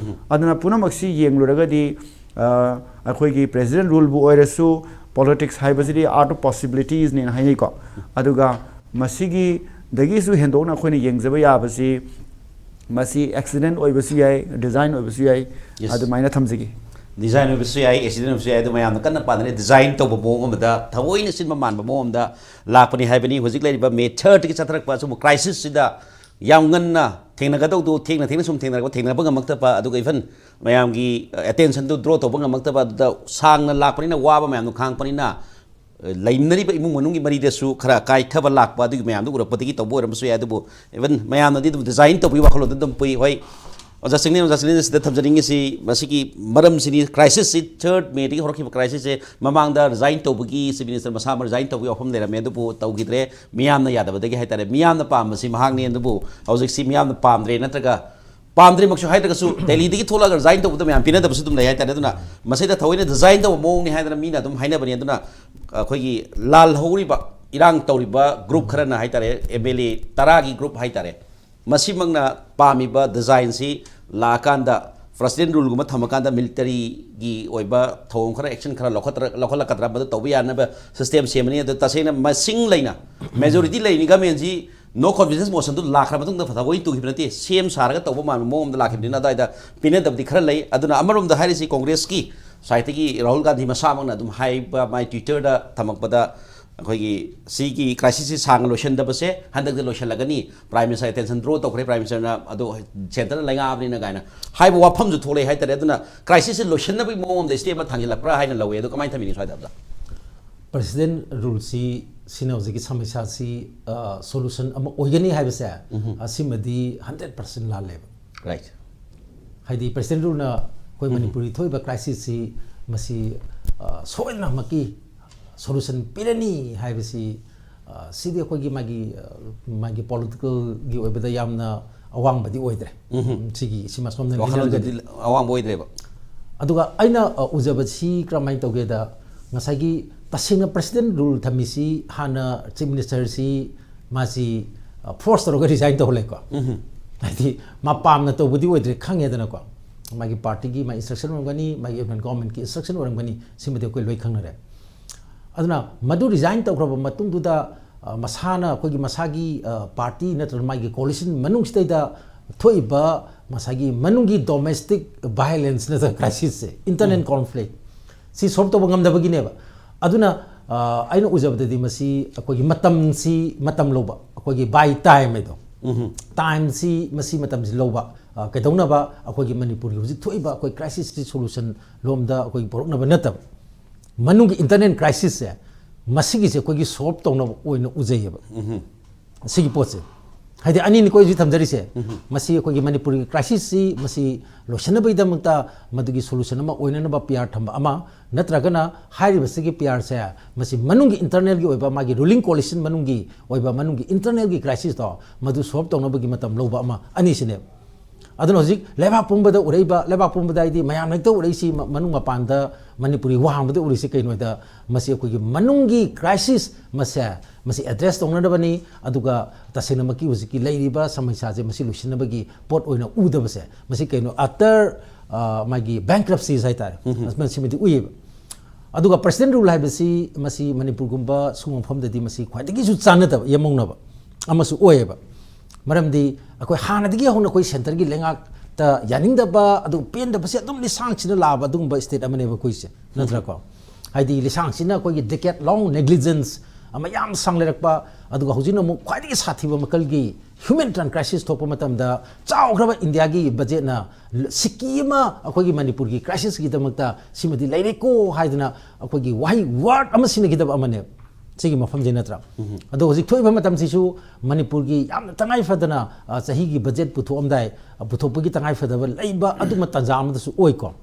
ꯑꯗꯨꯅ ꯄꯨꯝꯅꯃꯛꯁꯤ ꯌꯦꯡꯂꯨꯔꯒꯗꯤ, ꯑ, ꯑꯩꯈꯣꯏꯒꯤ president ruleꯕꯨ ꯑꯣꯏꯔꯁꯨ, politics ꯍꯥꯏꯕꯁꯤꯗꯤ art of possibilitiesꯅꯦꯅ ꯍꯥꯏꯅꯩꯀꯣ꯫ ꯑꯗꯨꯒ ꯃꯁꯤꯒꯤꯗꯒꯤꯁꯨ ꯍꯦꯟꯗꯣꯛꯅ ꯑꯩꯈꯣꯏꯅ ꯌꯦꯡꯖꯕ ꯌꯥꯕꯁꯤ, ꯃꯁꯤ accident ꯑꯣꯏꯕꯁꯨ ꯌꯥꯏ, design ꯑꯣꯏꯕꯁꯨ ꯌꯥꯏ꯫ Yes. ꯑꯗꯨꯃꯥꯏꯅ ꯊꯝꯖꯒꯦ꯫ Design ꯑꯣꯏꯕꯁꯨ ꯌꯥꯏ, accident ꯑꯣꯏꯕꯁꯨ ꯌꯥꯏ, ꯑꯗꯨ ꯃꯌꯥꯝꯅ ꯀꯟꯅ ꯄꯥꯝꯅꯔꯤ design ꯇꯧꯕ ꯃꯑꯣꯡ ꯑꯃꯗ, ꯊꯑꯣꯏꯅ ꯁꯤꯟꯕ ꯃꯥꯟꯕ ꯃꯑꯣꯡ ꯑꯃꯗ ꯂꯥꯛꯄꯅꯤ ꯍꯥꯏꯕꯅꯤ꯫ ꯍꯧꯖꯤꯛ ꯂꯩꯔꯤꯕ May thirdꯒꯤ ꯆꯠꯊꯔꯛꯄ ꯑꯁꯤꯕꯨ crisisꯁꯤꯗ ꯌꯥꯝ ꯉꯟꯅ ꯊꯦꯡꯅꯒꯗꯧꯗꯣ ꯊꯦꯡꯅ ꯊꯦꯡꯅ ꯁꯨꯝ ꯊꯦꯡꯅꯔꯛꯄ, ꯊꯦꯡꯅꯕ ꯉꯝꯃꯛꯇꯕ, ꯑꯗꯨꯒ even ꯃꯌꯥꯝꯒꯤ attentionꯗꯨ draw ꯇꯧꯕ ꯉꯝꯃꯛꯇꯕ, ꯑꯗꯨꯗ ꯁꯥꯡꯅ ꯂꯥꯛꯄꯅꯤꯅ, ꯋꯥꯕ ꯃꯌꯥꯝꯗꯨ ꯈꯥꯡꯉꯛꯄꯅꯤꯅ, ꯂꯩꯃꯤꯟꯅꯔꯤꯕ ꯏꯃꯨꯡ ꯃꯅꯨꯡꯒꯤ ꯃꯔꯤꯗꯁꯨ ꯈꯔ ꯀꯥꯏꯊꯕ ꯂꯥꯛꯄ, ꯑꯗꯨꯒꯤ ꯃꯌꯥꯝꯗꯨ ꯎꯔꯛꯄꯗꯒꯤ ꯇꯧꯕ ꯑꯣꯏꯔꯝꯕꯁꯨ ꯌꯥꯏ꯫ ꯑꯗꯨꯕꯨ even ꯃꯌꯥꯝꯅꯗꯤ ꯑꯗꯨꯝ design ꯇꯧꯕꯒꯤ ꯋꯥꯈꯜꯂꯣꯟꯗ ꯑꯗꯨꯝ ꯄꯨꯏ꯫ ꯍꯣꯏ, ꯑꯣꯖꯥ ꯆꯤꯡꯂꯦꯟ, ꯑꯣꯖꯥ ꯆꯤꯡꯂꯦꯟ ꯑꯁꯤꯗ ꯊꯝꯖꯅꯤꯡꯉꯤꯁꯤ ꯃꯁꯤꯒꯤ ꯃꯔꯝꯁꯤꯅꯤ꯫ Crisisꯁꯤ, third Mayꯗꯒꯤ ꯍꯧꯔꯛꯈꯤꯕ crisisꯁꯦ ꯃꯃꯥꯡꯗ resign ꯇꯧꯕꯒꯤ, chief minister ꯃꯁꯥꯃꯛ resign ꯇꯧꯕꯒꯤ ꯋꯥꯐꯝ ꯂꯩꯔꯝꯃꯦ, ꯑꯗꯨꯕꯨ ꯇꯧꯈꯤꯗ꯭ꯔꯦ꯫ ꯃꯤꯌꯥꯝꯅ ꯌꯥꯗꯕꯗꯒꯤ ꯍꯥꯏꯇꯥꯔꯦ, ꯃꯤꯌꯥꯝꯅ ꯄꯥꯝꯕꯁꯤ ꯃꯍꯥꯛꯅꯤ, ꯑꯗꯨꯕꯨ ꯍꯧꯖꯤꯛꯁꯤ ꯃꯤꯌꯥꯝꯅ ꯄꯥꯝꯗ꯭ꯔꯦ, ꯅꯠꯇ꯭ꯔꯒ ꯄꯥꯝꯗ꯭ꯔꯦꯃꯛꯁꯨ ꯍꯥꯏꯗ꯭ꯔꯒꯁꯨ ꯗꯦꯜꯂꯤꯗꯒꯤ ꯊꯣꯛꯂꯛꯑꯒ resign ꯇꯧꯕꯗ ꯃꯌꯥꯝ ꯄꯦꯟꯅꯗꯕꯁꯨ ꯑꯗꯨꯝ ꯂꯩ ꯍꯥꯏꯇꯥꯔꯦ꯫ ꯑꯗꯨꯅ ꯃꯁꯤꯗ ꯊꯑꯣꯏꯅ design ꯇꯧꯕ ꯃꯑꯣꯡꯅꯤ ꯍꯥꯏꯗꯅ ꯃꯤꯅ ꯑꯗꯨꯝ ꯍꯥꯏꯅꯕꯅꯤ꯫ ꯑꯗꯨꯅ ꯑꯩꯈꯣꯏꯒꯤ ꯂꯥꯜꯍꯧꯔꯤꯕ, ꯏꯔꯥꯡ ꯇꯧꯔꯤꯕ group ꯈꯔꯅ ꯍꯥꯏꯇꯥꯔꯦ, MLA ꯇꯔꯥꯒꯤ group ꯍꯥꯏꯇꯥꯔꯦ, ꯃꯁꯤꯃꯛꯅ ꯄꯥꯝꯃꯤꯕ designꯁꯤ ꯂꯥꯛꯑꯀꯥꯟꯗ, president ruleꯒꯨꯝꯕ ꯊꯝꯃꯀꯥꯟꯗ militaryꯒꯤ ꯑꯣꯏꯕ ꯊꯧꯑꯣꯡ ꯈꯔ, action ꯈꯔ ꯂꯧꯈꯠꯇ꯭ꯔ-, ꯂꯧꯈꯠꯂꯛꯀꯗ꯭ꯔꯥ, ꯃꯗꯨ ꯇꯧꯕ ꯌꯥꯅꯕ system ꯁꯦꯝꯃꯅꯤ꯫ ꯑꯗꯨ ꯇꯁꯦꯡꯅ ꯃꯁꯤꯡ ꯂꯩꯅ majority ꯂꯩꯔꯤ governmentꯁꯤ no confidence motionꯗꯨ ꯂꯥꯛꯈ꯭ꯔ ꯃꯇꯨꯡꯗ ꯐꯊꯧꯕꯩ ꯇꯨꯈꯤꯕ ꯅꯠꯇꯦ, ꯁꯦꯝ ꯁꯥꯔꯒ ꯇꯧꯕ ꯃꯥꯟꯕ ꯃꯑꯣꯡ ꯑꯃꯗ ꯂꯥꯛꯈꯤꯕꯅꯤꯅ ꯑꯗꯨꯋꯥꯏꯗ ꯄꯦꯟꯅꯗꯕꯗꯤ ꯈꯔ ꯂꯩ꯫ ꯑꯗꯨꯅ ꯑꯃꯔꯣꯝꯗ ꯍꯥꯏꯔꯤꯁꯤ, Congressꯀꯤ sideꯇꯒꯤ ꯔꯥꯍꯨꯜ ꯒꯥꯟꯙꯤ ꯃꯁꯥꯃꯛꯅ ꯑꯗꯨꯝ ꯍꯥꯏꯕ, ꯃꯥꯏ Twitterꯗ ꯊꯝꯃꯛꯄꯗ, ꯑꯩꯈꯣꯏꯒꯤ ꯁꯤꯒꯤ crisisꯁꯤ ꯁꯥꯡꯅ ꯂꯣꯏꯁꯤꯟꯗꯕꯁꯦ ꯍꯟꯗꯛꯇꯤ ꯂꯣꯏꯁꯤꯜꯂꯒꯅꯤ, Prime Minister attention draw ꯇꯧꯈ꯭ꯔꯦ, Prime Ministerꯅ ꯑꯗꯣ centreꯅ ꯂꯩꯉꯥꯛꯑꯕꯅꯤꯅ ꯀꯥꯏꯅ ꯍꯥꯏꯕ ꯋꯥꯐꯝꯁꯨ ꯊꯣꯛꯂꯛꯑꯦ ꯍꯥꯏꯇꯥꯔꯦ꯫ ꯑꯗꯨꯅ crisisꯁꯤ ꯂꯣꯏꯁꯤꯟꯅꯕꯒꯤ ꯃꯑꯣꯡ ꯑꯃꯗ step ꯑꯃ ꯊꯥꯡꯖꯤꯜꯂꯛꯄ꯭ꯔꯥ ꯍꯥꯏꯅ ꯂꯧꯋꯦ꯫ ꯑꯗꯣ ꯀꯃꯥꯏꯅ ꯊꯝꯕꯤꯅꯤ ꯁ꯭ꯋꯥꯏꯗ ꯑꯝꯇ? ꯄ꯭ꯔꯦꯁꯤꯗꯦꯟ ꯔꯨꯜꯁꯤ ꯁꯤꯅ ꯍꯧꯖꯤꯛꯀꯤ ꯁꯃꯁ꯭ꯌꯥꯁꯤ ꯁꯣꯂꯨꯁꯟ ꯑꯃ ꯑꯣꯏꯒꯅꯤ ꯍꯥꯏꯕꯁꯦ, ꯑꯁꯤꯃꯗꯤ ꯍꯟꯗ꯭ꯔꯦꯠ ꯄꯥꯔꯁꯦꯟ ꯂꯥꯜꯂꯦꯕ꯫ ꯔꯥꯏꯠ꯫ ꯍꯥꯏꯗꯤ ꯄ꯭ꯔꯦꯁꯤꯗꯦꯟ ꯔꯨꯜꯅ ꯑꯩꯈꯣꯏ ꯃꯅꯤꯄꯨꯔꯒꯤ ꯊꯣꯛꯏꯕ ꯀ꯭ꯔꯥꯏꯁꯤꯁꯁꯤ ꯃꯁꯤ ꯑ, ꯁꯣꯏꯗꯅꯃꯛꯀꯤ ꯁꯣꯂꯨꯁꯟ ꯄꯤꯔꯅꯤ ꯍꯥꯏꯕꯁꯤ, ꯑ, ꯁꯤꯗꯤ ꯑꯩꯈꯣꯏꯒꯤ ꯃꯥꯒꯤ, ꯑ, ꯃꯥꯒꯤ ꯄꯣꯂꯤꯇꯤꯀꯦꯜꯒꯤ ꯑꯣꯏꯕꯗ ꯌꯥꯝꯅ ꯑꯋꯥꯡꯕꯗꯤ ꯑꯣꯏꯗ꯭ꯔꯦ꯫ ꯁꯤꯒꯤ ꯁꯤꯃ ꯁꯣꯝꯅ ꯂꯤꯅꯔꯒꯗꯤ꯫ ꯋꯥꯈꯜꯂꯣꯟꯗꯗꯤ ꯑꯋꯥꯡꯕ ꯑꯣꯏꯗ꯭ꯔꯦꯕ꯫ ꯑꯗꯨꯒ ꯑꯩꯅ, ꯑ, ꯎꯖꯕꯁꯤ ꯀꯔꯝꯍꯥꯏꯅ ꯇꯧꯒꯦꯗ, ꯉꯁꯥꯏꯒꯤ ꯇꯁꯦꯡꯅ ꯄ꯭ꯔꯦꯁꯤꯗꯦꯟ ꯔꯨꯜ ꯊꯝꯃꯤꯁꯤ ꯍꯥꯟꯅ ꯆꯤꯐ ꯃꯤꯅꯤꯁꯇꯔꯁꯤ ꯃꯥꯁꯤ, ꯑ, ꯐꯣꯔꯁ ꯇꯧꯔꯒ ꯔꯤꯖꯥꯏꯟ ꯇꯧꯍꯜꯂꯦꯀꯣ꯫ ꯍꯥꯏꯗꯤ ꯃꯥ ꯄꯥꯝꯅ ꯇꯧꯕꯗꯤ ꯑꯣꯏꯗ꯭ꯔꯦ, ꯈꯪꯉꯦꯗꯅꯀꯣ꯫ ꯃꯥꯒꯤ ꯄꯥꯔꯇꯤꯒꯤ ꯃꯥꯒꯤ ꯏꯟꯁꯇ꯭ꯔꯛꯁꯟ ꯑꯣꯏꯔꯝꯒꯅꯤ, ꯃꯥꯒꯤ ꯌꯨꯅꯤꯌꯟ ꯒꯣꯔꯃꯦꯟꯠꯀꯤ ꯏꯟꯁꯇ꯭ꯔꯛꯁꯟ ꯑꯣꯏꯔꯝꯒꯅꯤ, ꯁꯤꯃꯗꯤ ꯑꯩꯈꯣꯏ ꯂꯣꯏ ꯈꯪꯅꯔꯦ꯫ ꯑꯗꯨꯅ ꯃꯗꯨ ꯔꯤꯖꯥꯏꯟ ꯇꯧꯈ꯭ꯔꯕ ꯃꯇꯨꯡꯗꯨꯗ, ꯑ, ꯃꯁꯥꯅ ꯑꯩꯈꯣꯏꯒꯤ ꯃꯁꯥꯒꯤ, ꯑ, ꯄꯥꯔꯇꯤ ꯅꯠꯇ꯭ꯔꯒ ꯃꯥꯒꯤ ꯀꯣꯂꯤꯁꯟ ꯃꯅꯨꯡꯁꯤꯗꯩꯗ ꯊꯣꯛꯏꯕ ꯉꯁꯥꯏꯒꯤ ꯃꯅꯨꯡꯒꯤ ꯗꯣꯃꯦꯁꯇꯤꯛ ꯚꯥꯏꯑꯣꯂꯦꯟꯁ ꯅꯠꯇ꯭ꯔꯒ ꯀ꯭ꯔꯥꯏꯁꯤꯁꯁꯦ, ꯏꯟꯇꯔꯅꯦꯜ ꯀꯣꯟꯐ꯭ꯂꯤꯛ, ꯁꯤ ꯁꯣꯜꯕ ꯇꯧꯕ ꯉꯝꯗꯕꯒꯤꯅꯦꯕ꯫ ꯑꯗꯨꯅ, ꯑ, ꯑꯩꯅ ꯎꯖꯕꯗꯗꯤ ꯃꯁꯤ ꯑꯩꯈꯣꯏꯒꯤ ꯃꯇꯝꯁꯤ, ꯃꯇꯝ ꯂꯧꯕ, ꯑꯩꯈꯣꯏꯒꯤ ꯕꯥꯏ ꯇꯥꯏꯝ ꯍꯥꯏꯗꯣ, ꯇꯥꯏꯝꯁꯤ, ꯃꯁꯤ ꯃꯇꯝꯁꯤ ꯂꯧꯕ, ꯑ, ꯀꯩꯗꯧꯅꯕ ꯑꯩꯈꯣꯏꯒꯤ ꯃꯅꯤꯄꯨꯔꯒꯤ ꯍꯧꯖꯤꯛ ꯊꯣꯛꯏꯕ ꯑꯩꯈꯣꯏ ꯀ꯭ꯔꯥꯏꯁꯤꯁꯁꯤ ꯁꯣꯂꯨꯁꯟ ꯂꯣꯝꯗ ꯑꯩꯈꯣꯏꯒꯤ ꯄꯨꯔꯛꯅꯕ ꯅꯠꯇꯕ, ꯃꯅꯨꯡꯒꯤ ꯏꯟꯇꯔꯅꯦꯜ ꯀ꯭ꯔꯥꯏꯁꯤꯁꯁꯦ, ꯃꯁꯤꯒꯤꯁꯦ ꯑꯩꯈꯣꯏꯒꯤ ꯁꯣꯜꯕ ꯇꯧꯅꯕ ꯑꯣꯏꯅ ꯎꯖꯩꯌꯦꯕ꯫ ꯁꯤꯒꯤ ꯄꯣꯠꯁꯦ, ꯍꯥꯏꯗꯤ ꯑꯅꯤꯅꯤꯀꯣ ꯑꯩ ꯍꯧꯖꯤꯛ ꯊꯝꯖꯔꯤꯁꯦ꯫ ꯃꯁꯤ ꯑꯩꯈꯣꯏꯒꯤ ꯃꯅꯤꯄꯨꯔꯒꯤ ꯀ꯭ꯔꯥꯏꯁꯤꯁꯁꯤ ꯃꯁꯤ ꯂꯣꯏꯁꯤꯟꯅꯕꯒꯤꯗꯃꯛꯇ ꯃꯗꯨꯒꯤ ꯁꯣꯂꯨꯁꯟ ꯑꯃ ꯑꯣꯏꯅꯅꯕ ꯄꯤ ꯑꯥꯔ ꯊꯝꯕ ꯑꯃ, ꯅꯠꯇ꯭ꯔꯒꯅ ꯍꯥꯏꯔꯤꯕꯁꯤꯒꯤ ꯄꯤ ꯑꯥꯔꯁꯦ ꯃꯁꯤ ꯃꯅꯨꯡꯒꯤ ꯏꯟꯇꯔꯅꯦꯜꯒꯤ ꯑꯣꯏꯕ ꯃꯥꯒꯤ ꯔꯨꯂꯤꯡ ꯀꯣꯂꯤꯁꯟ ꯃꯅꯨꯡꯒꯤ ꯑꯣꯏꯕ ꯃꯅꯨꯡꯒꯤ ꯏꯟꯇꯔꯅꯦꯜꯒꯤ ꯀ꯭ꯔꯥꯏꯁꯤꯁꯇꯣ ꯃꯗꯨ ꯁꯣꯜꯕ ꯇꯧꯅꯕꯒꯤ ꯃꯇꯝ ꯂꯧꯕ ꯑꯃ, ꯑꯅꯤꯁꯤꯅꯦꯕ꯫ ꯑꯗꯨꯅ ꯍꯧꯖꯤꯛ ꯂꯩꯕꯥꯛ ꯄꯨꯝꯕꯗ ꯎꯔꯛꯏꯕ, ꯂꯩꯕꯥꯛ ꯄꯨꯝꯕꯗ ꯍꯥꯏꯗꯤ ꯃꯌꯥꯝ ꯍꯦꯛꯇ ꯎꯔꯛꯏꯁꯤ, ꯃ-, ꯃꯅꯨꯡ ꯃꯄꯥꯟꯗ ꯃꯅꯤꯄꯨꯔꯤ ꯋꯥꯡꯃꯗ ꯎꯔꯤꯁꯤ ꯀꯩꯅꯣꯗ, ꯃꯁꯤ ꯑꯩꯈꯣꯏꯒꯤ ꯃꯅꯨꯡꯒꯤ ꯀ꯭ꯔꯥꯏꯁꯤꯁ ꯃꯁꯦ, ꯃꯁꯤ ꯑꯦꯗ꯭ꯔꯦꯁ ꯇꯧꯅꯅꯕꯅꯤ꯫ ꯑꯗꯨꯒ ꯇꯁꯦꯡꯅꯃꯛꯀꯤ ꯍꯧꯖꯤꯛꯀꯤ ꯂꯩꯔꯤꯕ ꯁꯃꯁ꯭ꯌꯥꯁꯦ ꯃꯁꯤ ꯂꯣꯏꯁꯤꯟꯅꯕꯒꯤ ꯄꯣꯠ ꯑꯣꯏꯅ ꯎꯗꯕꯁꯦ, ꯃꯁꯤ ꯀꯩꯅꯣ, ꯑꯇꯔ, ꯑ, ꯃꯥꯒꯤ ꯕꯦꯡꯀ꯭ꯔꯞꯁꯤꯁ ꯍꯥꯏꯇꯥꯔꯦ, ꯃꯁꯤꯃꯗꯤ ꯎꯏꯌꯦꯕ꯫ ꯑꯗꯨꯒ ꯄ꯭ꯔꯦꯁꯤꯗꯦꯟ ꯔꯨꯜ ꯍꯥꯏꯕꯁꯤ ꯃꯁꯤ ꯃꯅꯤꯄꯨꯔꯒꯨꯝꯕ ꯁꯤꯒꯨꯝꯕ ꯃꯐꯝꯗꯗꯤ ꯃꯁꯤ ꯈ꯭ꯋꯥꯏꯗꯒꯤꯁꯨ ꯆꯥꯟꯅꯗꯕ, ꯌꯦꯝꯍꯧꯅꯕ ꯑꯃꯁꯨ ꯑꯣꯏꯌꯦꯕ꯫ ꯃꯔꯝꯗꯤ ꯑꯩꯈꯣꯏ ꯍꯥꯟꯅꯗꯒꯤ ꯍꯧꯅ ꯑꯩꯈꯣꯏ ꯁꯦꯟꯇꯔꯒꯤ ꯂꯩꯉꯥꯛꯇ ꯌꯥꯅꯤꯡꯗꯕ, ꯑꯗꯨꯒ ꯄꯦꯟꯗꯕꯁꯦ ꯑꯗꯨꯝ ꯂꯤꯁꯥꯡꯁꯤꯟꯅ ꯂꯥꯛꯑꯕ ꯑꯗꯨꯒꯨꯝꯕ ꯁ꯭ꯇꯦꯠ ꯑꯃꯅꯦꯕ ꯑꯩꯈꯣꯏꯁꯦ, ꯅꯠꯇ꯭ꯔꯀꯣ? ꯍꯥꯏꯗꯤ ꯂꯤꯁꯥꯡꯁꯤꯟꯅ ꯑꯩꯈꯣꯏꯒꯤ ꯗꯦꯀꯦꯠ ꯂꯣꯡ ꯅꯦꯒ꯭ꯂꯤꯖꯦꯟꯁ ꯑꯃ ꯌꯥꯝ ꯁꯥꯡ ꯂꯩꯔꯛꯄ, ꯑꯗꯨꯒ ꯍꯧꯖꯤꯛꯅ ꯑꯃꯨꯛ ꯈ꯭ꯋꯥꯏꯗꯒꯤ ꯁꯥꯊꯤꯕ ꯃꯈꯜꯒꯤ human trans crisis ꯊꯣꯛꯄ ꯃꯇꯝꯗ ꯆꯥꯎꯈ꯭ꯔꯕ ꯏꯟꯗꯤꯌꯥꯒꯤ ꯕꯖꯦꯠꯅ ꯁꯤꯀꯤ ꯑꯃ ꯑꯩꯈꯣꯏꯒꯤ ꯃꯅꯤꯄꯨꯔꯒꯤ crisis ꯀꯤꯗꯃꯛꯇ ꯁꯤꯃꯗꯤ ꯂꯩꯔꯦꯀꯣ ꯍꯥꯏꯗꯅ ꯑꯩꯈꯣꯏꯒꯤ ꯋꯥꯍꯩ, word ꯑꯃ ꯁꯤꯖꯤꯟꯅꯈꯤꯗꯕ ꯑꯃꯅꯦ ꯁꯤꯒꯤ ꯃꯐꯝꯁꯤ, ꯅꯠꯇ꯭ꯔꯥ? ꯑꯗꯣ ꯍꯧꯖꯤꯛ ꯊꯣꯛꯏꯕ ꯃꯇꯝꯁꯤꯁꯨ ꯃꯅꯤꯄꯨꯔꯒꯤ ꯌꯥꯝꯅ ꯇꯉꯥꯏ ꯐꯗꯅ, ꯑ, ꯆꯍꯤꯒꯤ ꯕꯖꯦꯠ ꯄꯨꯊꯣꯛꯑꯝꯗꯥꯏ, ꯑ, ꯄꯨꯊꯣꯛꯄꯒꯤ ꯇꯉꯥꯏ ꯐꯗꯕ ꯂꯩꯕ ꯑꯗꯨꯝꯕ ꯇꯥꯟꯖꯥ ꯑꯃꯗꯁꯨ ꯑꯣꯏꯀꯣ꯫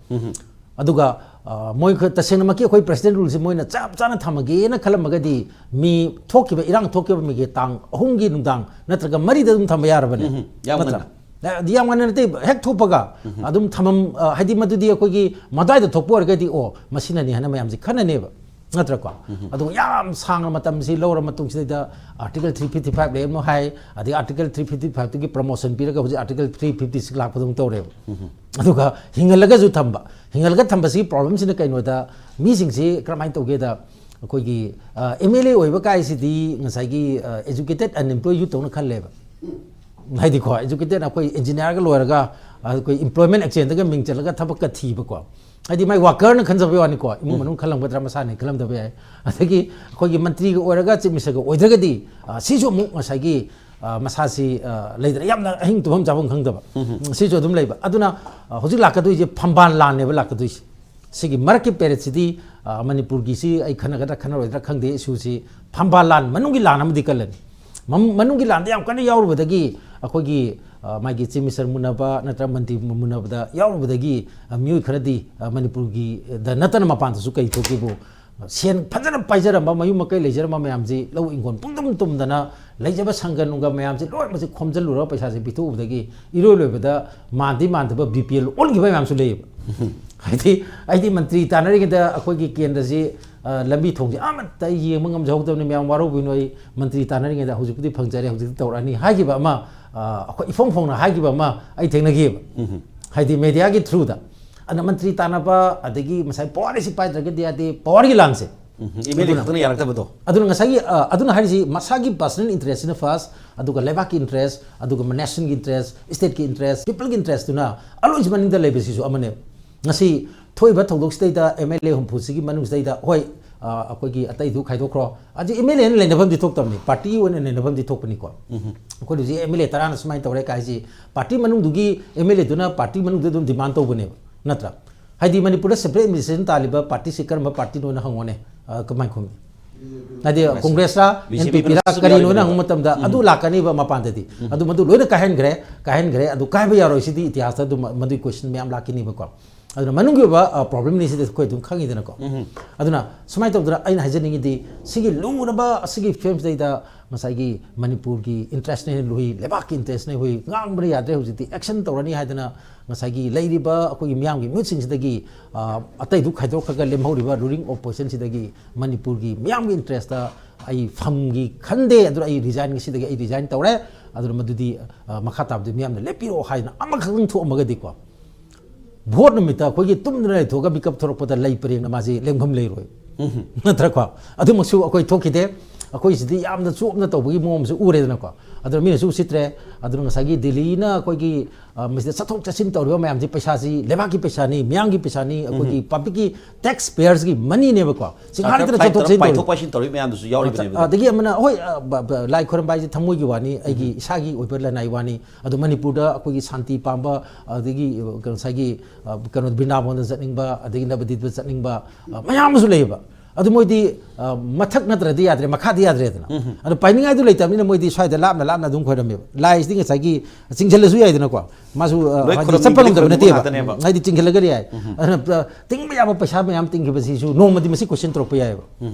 ꯑꯗꯨꯒ, ꯑ, ꯃꯣꯏ ꯈ-, ꯇꯁꯦꯡꯅꯃꯛꯀꯤ ꯑꯩꯈꯣꯏ president ruleꯁꯦ ꯃꯣꯏꯅ ꯆꯞ ꯆꯥꯅ ꯊꯝꯃꯒꯦꯅ ꯈꯜꯂꯝꯃꯒꯗꯤ, ꯃꯤ ꯊꯣꯛꯈꯤꯕ, ꯏꯔꯥꯡ ꯊꯣꯛꯈꯤꯕ ꯃꯤꯒꯤ ꯇꯥꯡ ꯑꯍꯨꯝꯒꯤ ꯅꯨꯡꯗꯥꯡ ꯅꯠꯇ꯭ꯔꯒ ꯃꯔꯤꯗ ꯑꯗꯨꯝ ꯊꯝꯕ ꯌꯥꯔꯕꯅꯦ꯫ ꯎꯝ, ꯌꯥꯝ ꯅꯠꯇ꯭ꯔꯥ? ꯉꯟꯅ꯫ ꯑ, ꯌꯥꯝ ꯉꯟꯅ ꯅꯠꯇꯦ, ꯍꯦꯛ ꯊꯣꯛꯄꯒ ꯑꯗꯨꯝ ꯊꯝꯃꯝ-, ꯑ, ꯍꯥꯏꯗꯤ ꯃꯗꯨꯗꯤ ꯑꯩꯈꯣꯏꯒꯤ ꯃꯗ꯭ꯋꯥꯏꯗ ꯊꯣꯛꯄ ꯑꯣꯏꯔꯒꯗꯤ, ꯑꯣ, ꯃꯁꯤꯅꯅꯤ ꯍꯥꯏꯅ ꯃꯌꯥꯝꯁꯦ ꯈꯟꯅꯅꯦꯕ꯫ ꯅꯠꯇ꯭ꯔꯀꯣ? ꯑꯗꯨꯒ ꯌꯥꯝ ꯁꯥꯡꯅ ꯃꯇꯝꯁꯤ ꯂꯧꯔ ꯃꯇꯨꯡꯁꯤꯗꯩꯗ Article three fifty five ꯂꯩ ꯑꯃꯨꯛ ꯍꯥꯏ, ꯑꯗꯩ Article three fifty five ꯇꯨꯒꯤ promotion ꯄꯤꯔꯒ ꯍꯧꯖꯤꯛ Article three fifty six ꯂꯥꯛꯄꯗꯧ ꯇꯧꯔꯦꯕ꯫ ꯑꯗꯨꯒ ꯍꯤꯡꯍꯜꯂꯒꯁꯨ ꯊꯝꯕ꯫ ꯍꯤꯡꯍꯜꯂꯒ ꯊꯝꯕꯁꯤꯒꯤ problemꯁꯤꯅ ꯀꯩꯅꯣꯗ, ꯃꯤꯁꯤꯡꯁꯤ ꯀꯔꯝꯍꯥꯏꯅ ꯇꯧꯒꯦꯗ, ꯑꯩꯈꯣꯏꯒꯤ, ꯑ, MLA ꯑꯣꯏꯕ ꯀꯥꯏꯁꯤꯗꯤ ꯉꯁꯥꯏꯒꯤ, ꯑ, educated unemployed youth ꯇꯧꯅ ꯈꯜꯂꯦꯕ꯫ ꯍꯥꯏꯗꯤꯀꯣ, educated ꯑꯩꯈꯣꯏ engineerꯒ ꯂꯣꯏꯔꯒ, ꯑ, ꯑꯩꯈꯣꯏ employment exchangeꯗꯒ ꯃꯤꯡ ꯆꯜꯂꯒ ꯊꯕꯛꯀ ꯊꯤꯕꯀꯣ꯫ ꯍꯥꯏꯗꯤ ꯃꯥꯏ workerꯅ ꯈꯟꯖꯕꯩ ꯋꯥꯅꯤꯀꯣ, ꯏꯃꯨꯡ ꯃꯅꯨꯡ ꯈꯜꯂꯝꯒꯗ꯭ꯔꯥ, ꯃꯁꯥꯅ ꯈꯜꯂꯝꯗꯕ ꯌꯥꯏ꯫ ꯑꯗꯒꯤ ꯑꯩꯈꯣꯏꯒꯤ ꯃꯟꯇ꯭ꯔꯤꯒ ꯑꯣꯏꯔꯒ, chief ministerꯒ ꯑꯣꯏꯗ꯭ꯔꯒꯗꯤ, ꯑ, ꯁꯤꯁꯨ ꯑꯃꯨꯛ ꯉꯁꯥꯏꯒꯤ, ꯑ, ꯃꯁꯥꯁꯤ, ꯑ, ꯂꯩꯗꯅ ꯌꯥꯝꯅ ꯑꯍꯤꯡ ꯇꯨꯝꯐꯝ ꯆꯥꯐꯝ ꯈꯪꯗꯕ, ꯁꯤꯁꯨ ꯑꯗꯨꯝ ꯂꯩꯕ꯫ ꯑꯗꯨꯅ, ꯑ, ꯍꯧꯖꯤꯛ ꯂꯥꯛꯀꯗꯣꯏꯁꯦ ꯐꯝꯕꯥꯜ ꯂꯥꯟꯅꯦꯕ ꯂꯥꯛꯀꯗꯣꯏꯁꯦ꯫ ꯁꯤꯒꯤ ꯃꯔꯛꯀꯤ periodꯁꯤꯗꯤ, ꯑ, ꯃꯅꯤꯄꯨꯔꯒꯤꯁꯤ ꯑꯩ ꯈꯟꯅꯒꯗ꯭ꯔꯥ ꯈꯟꯅꯔꯣꯏꯗ꯭ꯔꯥ ꯈꯪꯗꯦ, issueꯁꯤ ꯐꯝꯕꯥꯜ ꯂꯥꯟ ꯃꯅꯨꯡꯒꯤ ꯂꯥꯟ ꯑꯃꯗꯤ ꯀꯜꯂꯅꯤ꯫ ꯃꯝ-, ꯃꯅꯨꯡꯒꯤ ꯂꯥꯟꯗ ꯌꯥꯝ ꯀꯟꯅ ꯌꯥꯎꯔꯨꯕꯗꯒꯤ ꯑꯩꯈꯣꯏꯒꯤ, ꯑ, ꯃꯥꯒꯤ chief minister ꯃꯨꯟꯅꯕ ꯅꯠꯇ꯭ꯔꯒ ꯃꯟꯇ꯭ꯔꯤ ꯃꯨꯟꯅꯕꯗ ꯌꯥꯎꯔꯨꯕꯗꯒꯤ, ꯑ, ꯃꯤꯑꯣꯏ ꯈꯔꯗꯤ, ꯑ, ꯃꯅꯤꯄꯨꯔꯒꯤꯗ ꯅꯠꯇꯅ ꯃꯄꯥꯟꯗꯁꯨ ꯀꯩ ꯊꯣꯛꯀꯦꯕꯨ, ꯁꯦꯟ ꯐꯖꯅ ꯄꯥꯏꯖꯔꯝꯕ, ꯃꯌꯨꯝ ꯃꯀꯩ ꯂꯩꯖꯔꯝꯕ ꯃꯌꯥꯝꯁꯤ ꯂꯧ ꯏꯪꯈꯣꯜ ꯄꯨꯡꯗꯨꯝ ꯇꯨꯝꯗꯅ ꯂꯩꯖꯕ ꯁꯪꯒ ꯅꯨꯡꯒ ꯃꯌꯥꯝꯁꯤ ꯂꯣꯏꯅꯃꯛꯁꯤ ꯈꯣꯝꯖꯤꯜꯂꯨꯔꯒ ꯄꯩꯁꯥꯁꯤ ꯄꯤꯊꯣꯛꯎꯕꯗꯒꯤ ꯏꯔꯣꯏ ꯂꯣꯏꯕꯗ ꯃꯥꯟꯗꯤ ꯃꯥꯟꯗꯕ BPL ꯑꯣꯟꯈꯤꯕ ꯃꯌꯥꯝꯁꯨ ꯂꯩꯌꯦꯕ꯫ ꯍꯥꯏꯗꯤ ꯑꯩꯗꯤ ꯃꯟꯇ꯭ꯔꯤ ꯇꯥꯟꯅꯔꯤꯉꯩꯗ ꯑꯩꯈꯣꯏꯒꯤ ꯀꯦꯟꯗ꯭ꯔꯁꯤ, ꯑ, ꯂꯝꯕꯤ ꯊꯣꯡꯁꯤ ꯑꯃꯠꯇ ꯌꯦꯡꯕ ꯉꯝꯖꯍꯧꯗꯕꯅꯤ, ꯃꯌꯥꯝ ꯋꯥꯔꯧꯕꯤꯅꯨ, ꯑꯩ ꯃꯟꯇ꯭ꯔꯤ ꯇꯥꯟꯅꯔꯤꯉꯩꯗ ꯍꯧꯖꯤꯛꯄꯨꯗꯤ ꯐꯪꯖꯔꯦ, ꯍꯧꯖꯤꯛꯇꯤ ꯇꯧꯔꯛꯑꯅꯤ ꯍꯥꯏꯈꯤꯕ ꯑꯃ, ꯑ, ꯑꯩꯈꯣꯏ ꯏꯐꯣꯡ ꯐꯣꯡꯅ ꯍꯥꯏꯈꯤꯕ ꯑꯃ ꯑꯩ ꯊꯦꯡꯅꯈꯤꯑꯕ꯫ ꯍꯥꯏꯗꯤ mediaꯒꯤ throughꯗ꯫ ꯑꯗꯨꯅ ꯃꯟꯇ꯭ꯔꯤ ꯇꯥꯟꯅꯕ, ꯑꯗꯒꯤ ꯉꯁꯥꯏ power ꯑꯁꯤ ꯄꯥꯏꯗ꯭ꯔꯒꯗꯤ ꯌꯥꯗꯦ, powerꯒꯤ ꯂꯥꯟꯁꯦ꯫ ꯎꯝ, MLA ꯑꯗꯨꯅ ꯈꯛꯇꯅ ꯌꯥꯔꯛꯇꯕꯗꯣ꯫ ꯑꯗꯨꯅ ꯉꯁꯥꯏꯒꯤ, ꯑ, ꯑꯗꯨꯅ ꯍꯥꯏꯔꯤꯁꯤ ꯃꯁꯥꯒꯤ personal interestꯁꯤꯅ first, ꯑꯗꯨꯒ ꯂꯩꯕꯥꯛꯀꯤ interest, ꯑꯗꯨꯒ nationꯒꯤ interest, stateꯀꯤ interest, peopleꯒꯤ interestꯇꯨꯅ ꯑꯂꯣꯏꯁꯤ ꯃꯅꯤꯡꯗ ꯂꯩꯕꯁꯤꯁꯨ ꯑꯃꯅꯦꯕ꯫ ꯉꯁꯤ ꯊꯣꯛꯏꯕ ꯊꯧꯗꯣꯛꯁꯤꯗꯩꯗ MLA ꯍꯨꯝꯐꯨꯁꯤꯒꯤ ꯃꯅꯨꯡꯁꯤꯗꯩꯗ, ꯍꯣꯏ, ꯑ, ꯑꯩꯈꯣꯏꯒꯤ ꯑꯇꯩꯗꯨ ꯈꯥꯏꯗꯣꯛꯈ꯭ꯔꯣ꯫ ꯑꯗꯨ ꯑꯦꯝ ꯑꯦꯜ ꯑꯦꯅ ꯂꯩꯅꯐꯝꯗꯤ ꯊꯣꯛꯇꯕꯅꯤ, ꯄꯥꯔꯇꯤ ꯑꯣꯏꯅ ꯂꯩꯅꯐꯝꯗꯤ ꯊꯣꯛꯄꯅꯤꯀꯣ꯫ ꯑꯩꯈꯣꯏ ꯍꯧꯖꯤꯛ ꯑꯦꯝ ꯑꯦꯜ ꯑꯦ ꯇꯔꯥꯅ ꯁꯨꯃꯥꯏꯅ ꯇꯧꯔꯦ ꯀꯥꯏꯁꯤ, ꯄꯥꯔꯇꯤ ꯃꯅꯨꯡꯗꯨꯒꯤ ꯑꯦꯝ ꯑꯦꯜ ꯑꯦꯗꯨꯅ ꯄꯥꯔꯇꯤ ꯃꯅꯨꯡꯗ ꯑꯗꯨꯝ ꯗꯤꯃꯥꯟ ꯇꯧꯕꯅꯦꯕ, ꯅꯠꯇ꯭ꯔꯥ? ꯍꯥꯏꯗꯤ ꯃꯅꯤꯄꯨꯔꯗ ꯁꯦꯄꯔꯦꯠ ꯑꯦꯗꯃꯤꯅꯤꯁꯇ꯭ꯔꯦꯁꯟ ꯇꯥꯜꯂꯤꯕ ꯄꯥꯔꯇꯤꯁꯤ ꯀꯔꯝꯕ ꯄꯥꯔꯇꯤꯅꯣꯅ ꯍꯪꯉꯣꯅꯦ, ꯑ, ꯀꯃꯥꯏꯅ ꯈꯨꯝꯅꯤ? ꯍꯥꯏꯗꯤ ꯀꯣꯡꯒ꯭ꯔꯦꯁꯔꯥ, B J P N P ꯄꯤꯔꯥ, ꯄꯤꯔꯥ ꯀꯔꯤꯅꯣꯅ ꯍꯪꯕ ꯃꯇꯝꯗ ꯑꯗꯨ ꯂꯥꯛꯀꯅꯤꯕ ꯃꯄꯥꯟꯗꯗꯤ꯫ ꯑꯗꯨ ꯃꯗꯨ ꯂꯣꯏꯅ ꯀꯥꯏꯍꯟꯈ꯭ꯔꯦ, ꯀꯥꯏꯍꯟꯈ꯭ꯔꯦ, ꯑꯗꯨ ꯀꯥꯏꯕ ꯌꯥꯔꯣꯏ, ꯁꯤꯗꯤ ꯏꯇꯤꯍꯥꯁꯇ ꯑꯗꯨꯝ ꯃꯗꯨꯒꯤ ꯀꯣꯏꯁꯟ ꯃꯌꯥꯝ ꯂꯥꯛꯈꯤꯅꯤꯕꯀꯣ꯫ ꯑꯗꯨꯅ ꯃꯅꯨꯡꯒꯤ ꯑꯣꯏꯕ, ꯑ, ꯄ꯭ꯔꯣꯕ꯭ꯂꯦꯝꯅꯤ ꯁꯤꯗꯤ ꯑꯩꯈꯣꯏ ꯑꯗꯨꯝ ꯈꯪꯉꯤꯗꯅꯀꯣ꯫ ꯑꯗꯨꯅ ꯁꯨꯃꯥꯏꯅ ꯇꯧꯗꯅ ꯑꯩꯅ ꯍꯥꯏꯖꯅꯤꯡꯉꯤꯗꯤ, ꯁꯤꯒꯤ ꯂꯨꯔꯕ ꯑꯁꯤꯒꯤ ꯐꯤꯕꯝꯁꯤꯗꯩꯗ ꯉꯁꯥꯏꯒꯤ ꯃꯅꯤꯄꯨꯔꯒꯤ ꯏꯟꯇꯔꯦꯁꯅꯦ ꯍꯦꯟꯅ ꯂꯨꯏ, ꯂꯩꯕꯥꯛꯀꯤ ꯏꯟꯇꯔꯦꯁꯅꯦ ꯍꯨꯏ, ꯉꯥꯡꯕꯅ ꯌꯥꯗ꯭ꯔꯦ, ꯍꯧꯖꯤꯛꯇꯤ ꯑꯦꯛꯁꯟ ꯇꯧꯔꯅꯤ ꯍꯥꯏꯗꯅ ꯉꯁꯥꯏꯒꯤ ꯂꯩꯔꯤꯕ ꯑꯩꯈꯣꯏꯒꯤ ꯃꯤꯌꯥꯝꯒꯤ ꯃꯤꯍꯨꯠꯁꯤꯡꯁꯤꯗꯒꯤ, ꯑ, ꯑꯇꯩꯗꯨ ꯈꯥꯏꯗꯣꯛꯈ꯭ꯔꯒ ꯂꯦꯝꯍꯧꯔꯤꯕ ꯔꯨꯂꯤꯡ ꯑꯣꯄꯣꯖꯤꯁꯟꯁꯤꯗꯒꯤ ꯃꯅꯤꯄꯨꯔꯒꯤ ꯃꯤꯌꯥꯝꯒꯤ ꯏꯟꯇꯔꯦꯁꯇ ꯑꯩ ꯐꯝꯒꯤ ꯈꯟꯗꯦ, ꯑꯗꯨꯅ ꯑꯩ ꯔꯤꯖꯥꯏꯟ, ꯉꯁꯤꯗꯒꯤ ꯑꯩ ꯔꯤꯖꯥꯏꯟ ꯇꯧꯔꯦ, ꯑꯗꯨꯅ ꯃꯗꯨꯗꯤ, ꯑ, ꯃꯈꯥ ꯇꯥꯕꯗꯤ ꯃꯤꯌꯥꯝꯅ ꯂꯦꯞꯄꯤꯔꯛꯑꯣ ꯍꯥꯏꯗꯅ ꯑꯃꯈꯛꯇꯪ ꯊꯣꯛꯑꯝꯃꯒꯗꯤꯀꯣ, ꯚꯣꯠ ꯅꯨꯃꯤꯠꯇ ꯑꯩꯈꯣꯏꯒꯤ ꯇꯨꯝꯗꯅ ꯂꯩꯊꯣꯛꯑꯒ ꯃꯤꯀꯞ ꯊꯣꯔꯛꯄꯗ ꯂꯩ ꯄꯔꯦꯡꯅ ꯃꯥꯁꯤ ꯂꯦꯡꯐꯝ ꯂꯩꯔꯣꯏ꯫ ꯅꯠꯇ꯭ꯔꯀꯣ? ꯑꯗꯨꯃꯛꯁꯨ ꯑꯩꯈꯣꯏ ꯊꯣꯛꯈꯤꯗꯦ꯫ ꯑꯩꯈꯣꯏꯁꯤꯗꯤ ꯌꯥꯝꯅ ꯆꯣꯞꯅ ꯇꯧꯕꯒꯤ ꯃꯑꯣꯡ ꯑꯃꯁꯨ ꯎꯔꯦꯗꯅꯀꯣ꯫ ꯑꯗꯨꯅ ꯃꯤꯅꯁꯨ ꯎꯁꯤꯠꯇ꯭ꯔꯦ꯫ ꯑꯗꯨꯅ ꯉꯁꯥꯏꯒꯤ ꯗꯤꯜꯂꯤꯅ ꯑꯩꯈꯣꯏꯒꯤ, ꯑ, ꯃꯁꯤꯗ ꯆꯠꯊꯣꯛ ꯆꯠꯁꯤꯟ ꯇꯧꯔꯤꯕ ꯃꯌꯥꯝꯁꯤ ꯄꯩꯁꯥꯁꯤ ꯂꯩꯕꯥꯛꯀꯤ ꯄꯩꯁꯥꯅꯤ, ꯃꯤꯌꯥꯝꯒꯤ ꯄꯩꯁꯥꯅꯤ, ꯑꯩꯈꯣꯏꯒꯤ ꯄꯕ꯭ꯂꯤꯛꯀꯤ ꯇꯦꯛꯁ ꯄꯦꯌꯔꯁꯀꯤ ꯃꯅꯤꯅꯦꯕꯀꯣ꯫ ꯁꯤ ꯉꯥꯏꯍꯥꯛꯇ ꯁꯔꯀꯥꯔ ꯆꯠꯊꯣꯛ ꯆꯠꯁꯤꯟ ꯇꯧꯔꯤ꯫ ꯄꯥꯏꯊꯣꯛ ꯄꯥꯏꯁꯤꯟ ꯇꯧꯔꯤ ꯃꯌꯥꯝꯗꯨꯁꯨ ꯌꯥꯎꯔꯤꯕꯅꯦꯕ꯫ ꯑꯗꯒꯤ ꯑꯃꯅ, ꯍꯣꯏ, ꯑ, ꯕ-, ꯕ-, ꯂꯥꯏ ꯈꯣꯏꯔꯝꯕ ꯍꯥꯏꯁꯦ ꯊꯃꯣꯏꯒꯤ ꯋꯥꯅꯤ, ꯑꯩꯒꯤ ꯏꯁꯥꯒꯤ ꯑꯣꯏꯕ ꯂꯅꯥꯏ ꯋꯥꯅꯤ꯫ ꯑꯗꯣ ꯃꯅꯤꯄꯨꯔꯗ ꯑꯩꯈꯣꯏꯒꯤ ꯁꯥꯟꯇꯤ ꯄꯥꯝꯕ, ꯑꯗꯒꯤ, ꯑ, ꯉꯁꯥꯏꯒꯤ, ꯑ, ꯀꯩꯅꯣ, ꯕ꯭ꯔꯤꯟꯗꯥꯕꯣꯟꯗ ꯆꯠꯅꯤꯡꯕ, ꯑꯗꯒꯤ ꯅꯕꯗꯤꯞꯇ ꯆꯠꯅꯤꯡꯕ, ꯑ, ꯃꯌꯥꯝ ꯑꯃꯁꯨ ꯂꯩꯌꯦꯕ꯫ ꯑꯗꯨ ꯃꯣꯏꯗꯤ, ꯑ, ꯃꯊꯛ ꯅꯠꯇ꯭ꯔꯗꯤ ꯌꯥꯗ꯭ꯔꯦ, ꯃꯈꯥꯗꯤ ꯌꯥꯗ꯭ꯔꯦꯗꯅ꯫ ꯑꯗꯣ ꯄꯥꯏꯅꯤꯡꯉꯥꯏꯗꯨ ꯂꯩꯇꯕꯅꯤꯅ ꯃꯣꯏꯗꯤ ꯁ꯭ꯋꯥꯏꯗ ꯂꯥꯞꯅ ꯂꯥꯞꯅ ꯑꯗꯨꯝ ꯈꯣꯏꯔꯝꯃꯦꯕ꯫ ꯂꯥꯏꯁꯤꯗꯤ ꯉꯁꯥꯏꯒꯤ ꯆꯤꯡꯁꯤꯜꯂꯁꯨ ꯌꯥꯏꯗꯅꯀꯣ꯫ ꯃꯥꯁꯨ, ꯑ, ꯂꯣꯏ ꯍꯥꯏꯗꯤ ꯈꯨꯔꯨꯝ-, ꯆꯠꯄ ꯂꯣꯏ ꯉꯝꯗꯕ ꯈꯨꯔꯨꯝꯕ ꯅꯠꯇꯦꯕ꯫ ꯉꯥꯛꯇꯅꯦꯕ꯫ ꯍꯥꯏꯗꯤ ꯆꯤꯡꯁꯤꯜꯂꯒꯗꯤ ꯌꯥꯏ꯫ ꯑꯗꯨꯅ, ꯑ, ꯇꯤꯡꯕ ꯌꯥꯕ ꯄꯩꯁꯥ ꯃꯌꯥꯝ ꯇꯤꯡꯈꯤꯕꯁꯤꯁꯨ ꯅꯣꯡꯃꯗꯤ ꯃꯁꯤ ꯀꯣꯏꯁꯟ ꯇꯧꯔꯛꯄ ꯌꯥꯏꯑꯕ꯫